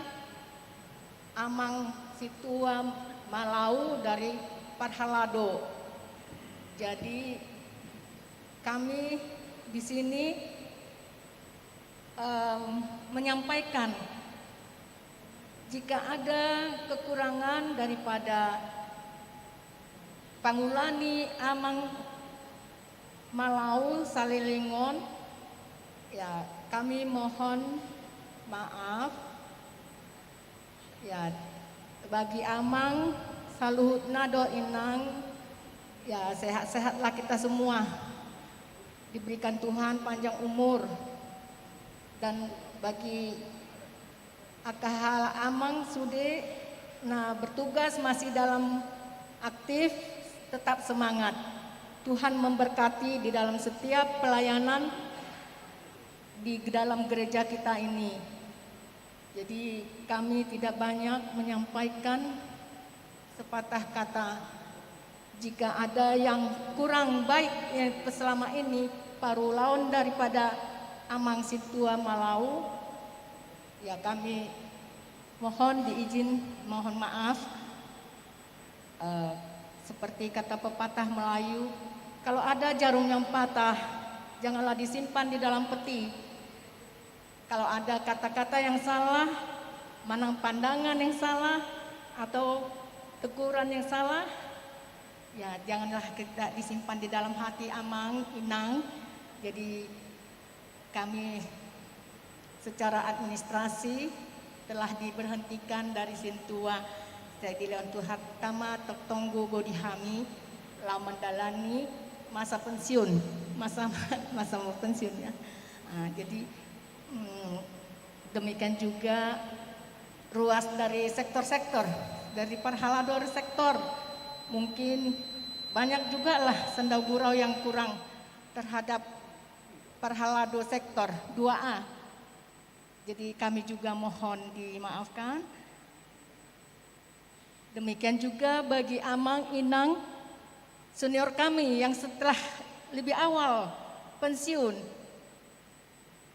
Amang Sintua Malau dari parhalado. Jadi, kami di sini, em, menyampaikan jika ada kekurangan daripada pangula ni Amang Malau saleleng on, ya, kami mohon maaf. Ya, bagi amang saluhutna dohot inang, ya, sehat-sehatlah kita semua. Diberikan Tuhan panjang umur. Dan bagi angka hal amang sude na bertugas masih dalam aktif, tetap semangat. Tuhan memberkati di dalam setiap pelayanan di dalam gereja kita ini. Jadi, kami tidak banyak menyampaikan sepatah kata. Jika ada yang kurang baik, ya, selama ini parulaon daripada Amang Sintua Malau, ya, kami mohon diizin, mohon maaf. Eh, seperti kata pepatah Melayu, kalau ada jarum yang patah, janganlah disimpan di dalam peti. Kalau ada kata-kata yang salah, manang pandangan yang salah, atau teguran yang salah, ya, janganlah kita disimpan di dalam hati, amang, inang. Jadi, kami secara administrasi telah diberhentikan dari Sintua. Sai dilehon Tuhanta ma tongtong gogo di hami laho mandalani masa pensiun, masa, masa mau pensiun, ya. Ah, jadi, mm, demikian juga ruas dari sektor-sektor, dari parhalado sektor. Mungkin banyak juga lah sandal gurau yang kurang terhadap parhalado sektor dua A. Jadi, kami juga mohon dimaafkan. Demikian juga bagi amang inang senior kami yang setelah lebih awal pensiun.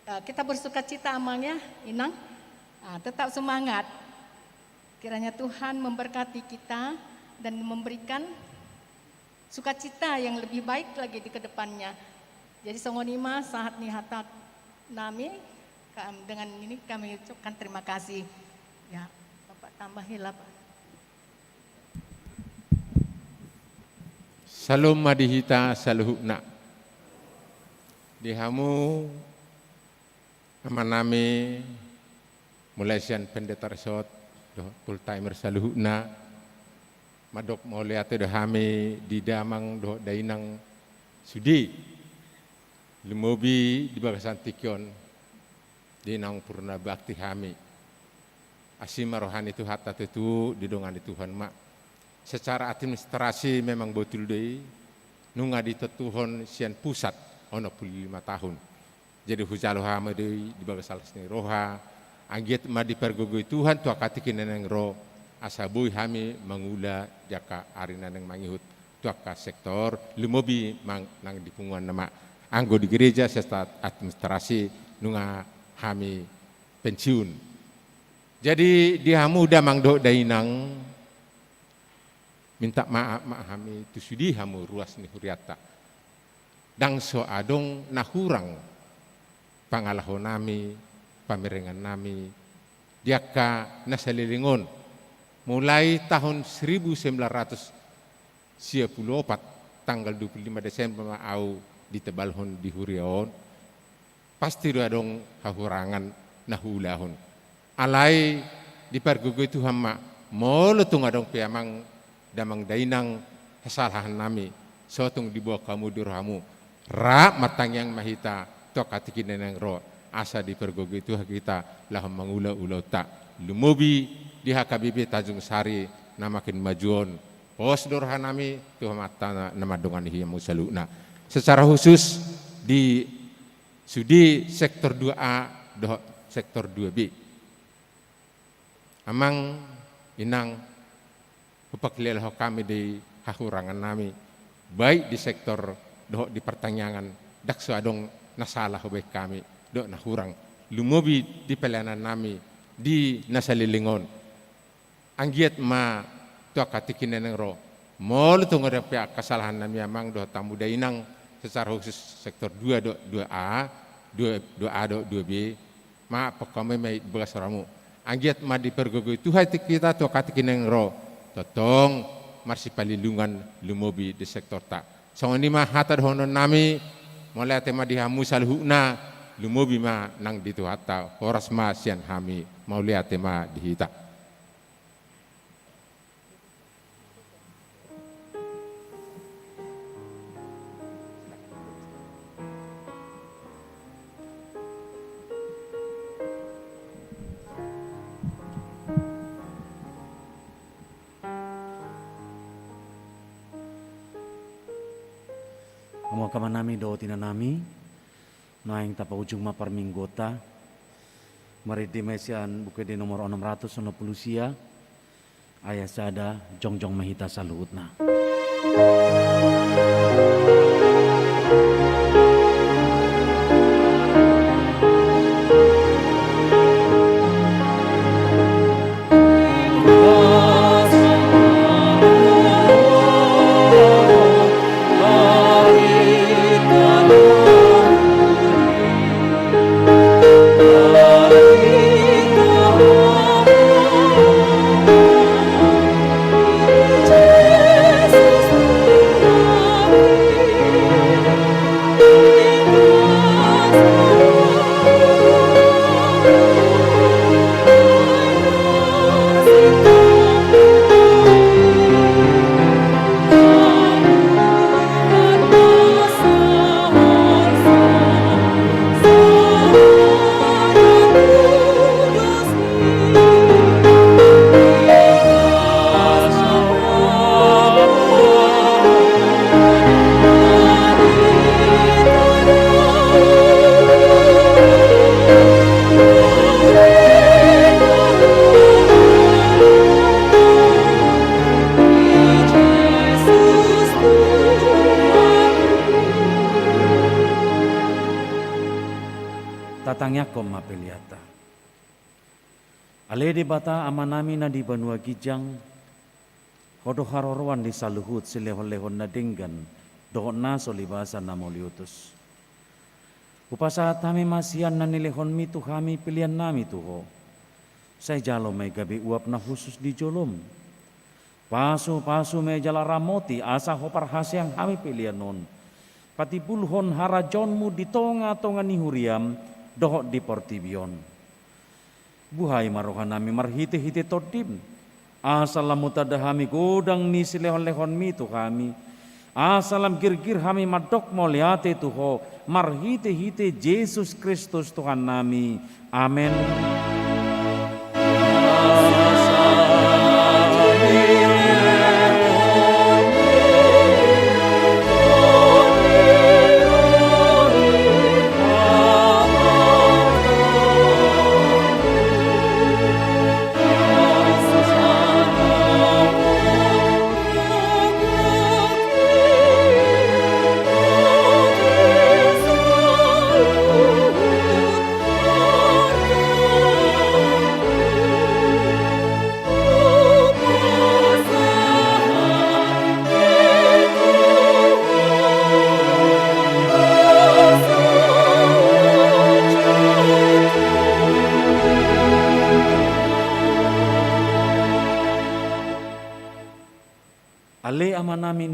Eh, kita bersukacita, amang, ya, inang. Ah, tetap semangat. Kiranya Tuhan memberkati kita dan memberikan sukacita yang lebih baik lagi di kedepannya. Jadi, songon i ma sahat ni hata nami, ka-, dengan ini kami ucapkan terima kasih. Ya, Bapak tambahilah, Pak. Syalom ma di hita saluhutna. Di hamu amanami, mulai sian pendeta resort dohot full timer saluhutna, mandok mauliate do hami di damang dohot dainang sude, lumobi di bagasan tingki on di naung purna bakti hami. Asi ma roha ni Tuhanta tutu, didongani Tuhan ma. Secara administrasi memang botul do i, nunga ditontuhon sian pusat onom pulu lima tahun. Jadi hujalo hami do i di bagas las ni roha, anggiat ma dipargogoi Tuhan tu angka tingki na naeng ro, asa boi hami mangula di angka ari na naeng mangihut. tu angka sektor, lumobi mang-, nang di punguan nama. Anggo di gereja, sesta administrasi, nunga hami pensiun. Jadi, di hamu damang dohot dainang, minta maaf ma hami tu sude hamu ruas ni hurianta. Ndang so adong na hurang pangalahonami, pamerengannami, di angka na saleleng on. Mulai tahun seribu sembilan ratus sia pulu opat, tanggal dua pulu lima Desember ma au ditebalhon di huria on, pasti do adong hahurangan na huulahon. Alai dipargogoi Tuhan ma, molo tung adong pe amang damang dainang hasalahannami, so tung diboan hamu di rohamu, rap martangiang ma hita tu angka tingki na naeng ro, asa dipargogoi Tuhan hita laho mangula ulaonta. Lumobi di H K B P Tanjung Sari na makin maju on. Pos do rohanami tu Amanta na mandongani hamu saluhutna. Secara khusus di sude sektor dua A dohot sektor dua B. Amang, inang, hupakilalahon hami do i hahurangannami, baik di sektor dohot di partangiangan, ndang so adong na sala hubaen hami dohot na hurang, lumobi di pelayanannami di na saleleng on. Anggiat ma tu angka tingki na naeng ro, molo tung adong pe angka hasalahannami amang dohot hamu dainang, secara khusus sektor dua dohot dua A, dua, dua A dohot dua B, maaf hamu ma i di bagas rohamu. Anggiat ma dipargogoi Tuhan hita tu angka tingki na naeng ro, tongtong marsipalindungan lumobi di sektorta. Songon i ma hata dohononnami, mauliate ma di hamu saluhutna, lumobi ma nang di Tuhanta, horas ma sian hami, mauliate ma di hita. Hamu angka amanami dohot inanami, naeng tapaujung ma parmingguonta. Marende ma i sian Buku Ende nomor onom ratus onom pulu sia, ayat sada, jongjong ma hita saluhutna. Tatangiangkon ma peleanta. Ale Debata Amanami na di banua ginjang, Ho do haroroan ni saluhut silehonlehon na denggan dohot na so libasa na mauliutus. Hupasahat hami ma sian na nilehonmi tu hami peleannami tu Ho. Sai jalo ma i gabe uap na hushus di jolom. Pasupasu ma i jala ramoti asa Ho parhaseang hami pelean on patimbulhon harajaonmu di tongatonga ni huriam dohot di portibi on. Buhai ma rohanami marhitehite Tondim, asa lam hutanda hami godang ni silehonlehonmi tu hami, asa lam girgir hami mandok mauliate tu Ho marhitehite Jesus Kristus Tuhannami. Amen.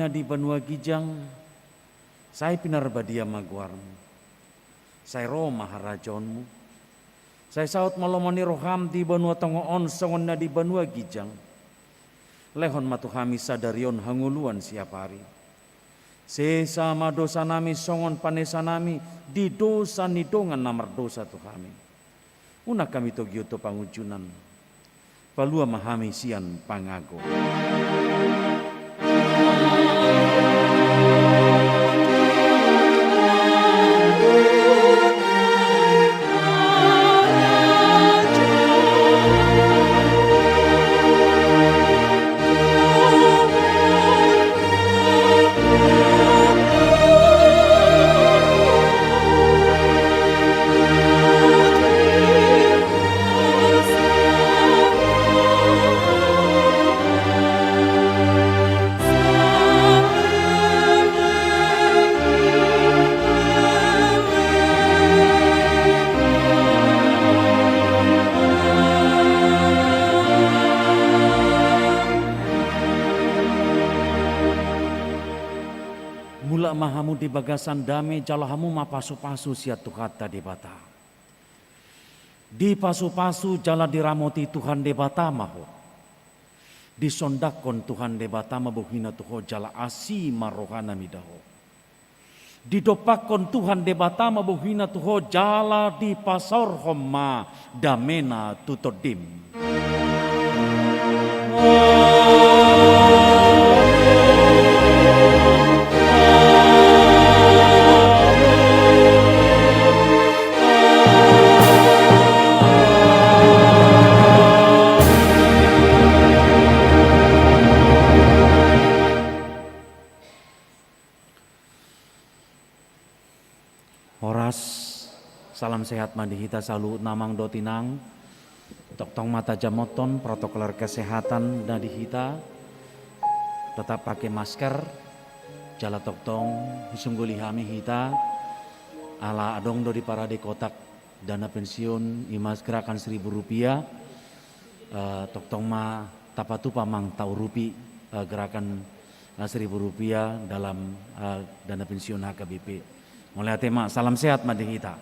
na di banua ginjang, sai pinarbadia ma goarmu. Sai ro ma harajaonmu. Sai saut ma lomo ni roham di banua tonga on songon na di banua ginjang. Lehon ma tu hami sadari on hangoluan siapari. Sesa ma dosanami songon panesanami di dosa ni dongan na mardosa tu hami. Unang hami togihon tu pangunjunan. Palua ma hami sian pangago. Mulak ma hamu di bagasan dame, jalo hamu ma pasu-pasu sian Tuhanta Debata. Dipasupasu jala diramoti Tuhan Debata ma ho. Disondangkon Tuhan Debata ma bohina tu ho jala asi ma rohana mida ho. Didompakkon Tuhan Debata ma bohina tu ho jala dipasaorhon ma damena tu tondim. Horas, salam sehat ma di hita saluhutna amang dohot inang. Tongtong ma tajamothon protokoler kesehatan na di hita, tetap pake masker, jala tongtong husungguli hami hita, ala adong do diparade kotak dana pensiun, i ma gerakan seribu rupiah, eh, tongtong ma tapatupa amang taurupi, eh, gerakan, eh, seribu rupiah dalam, eh, dana pensiun H K B P. Mauliate ma, salam sehat ma di hita.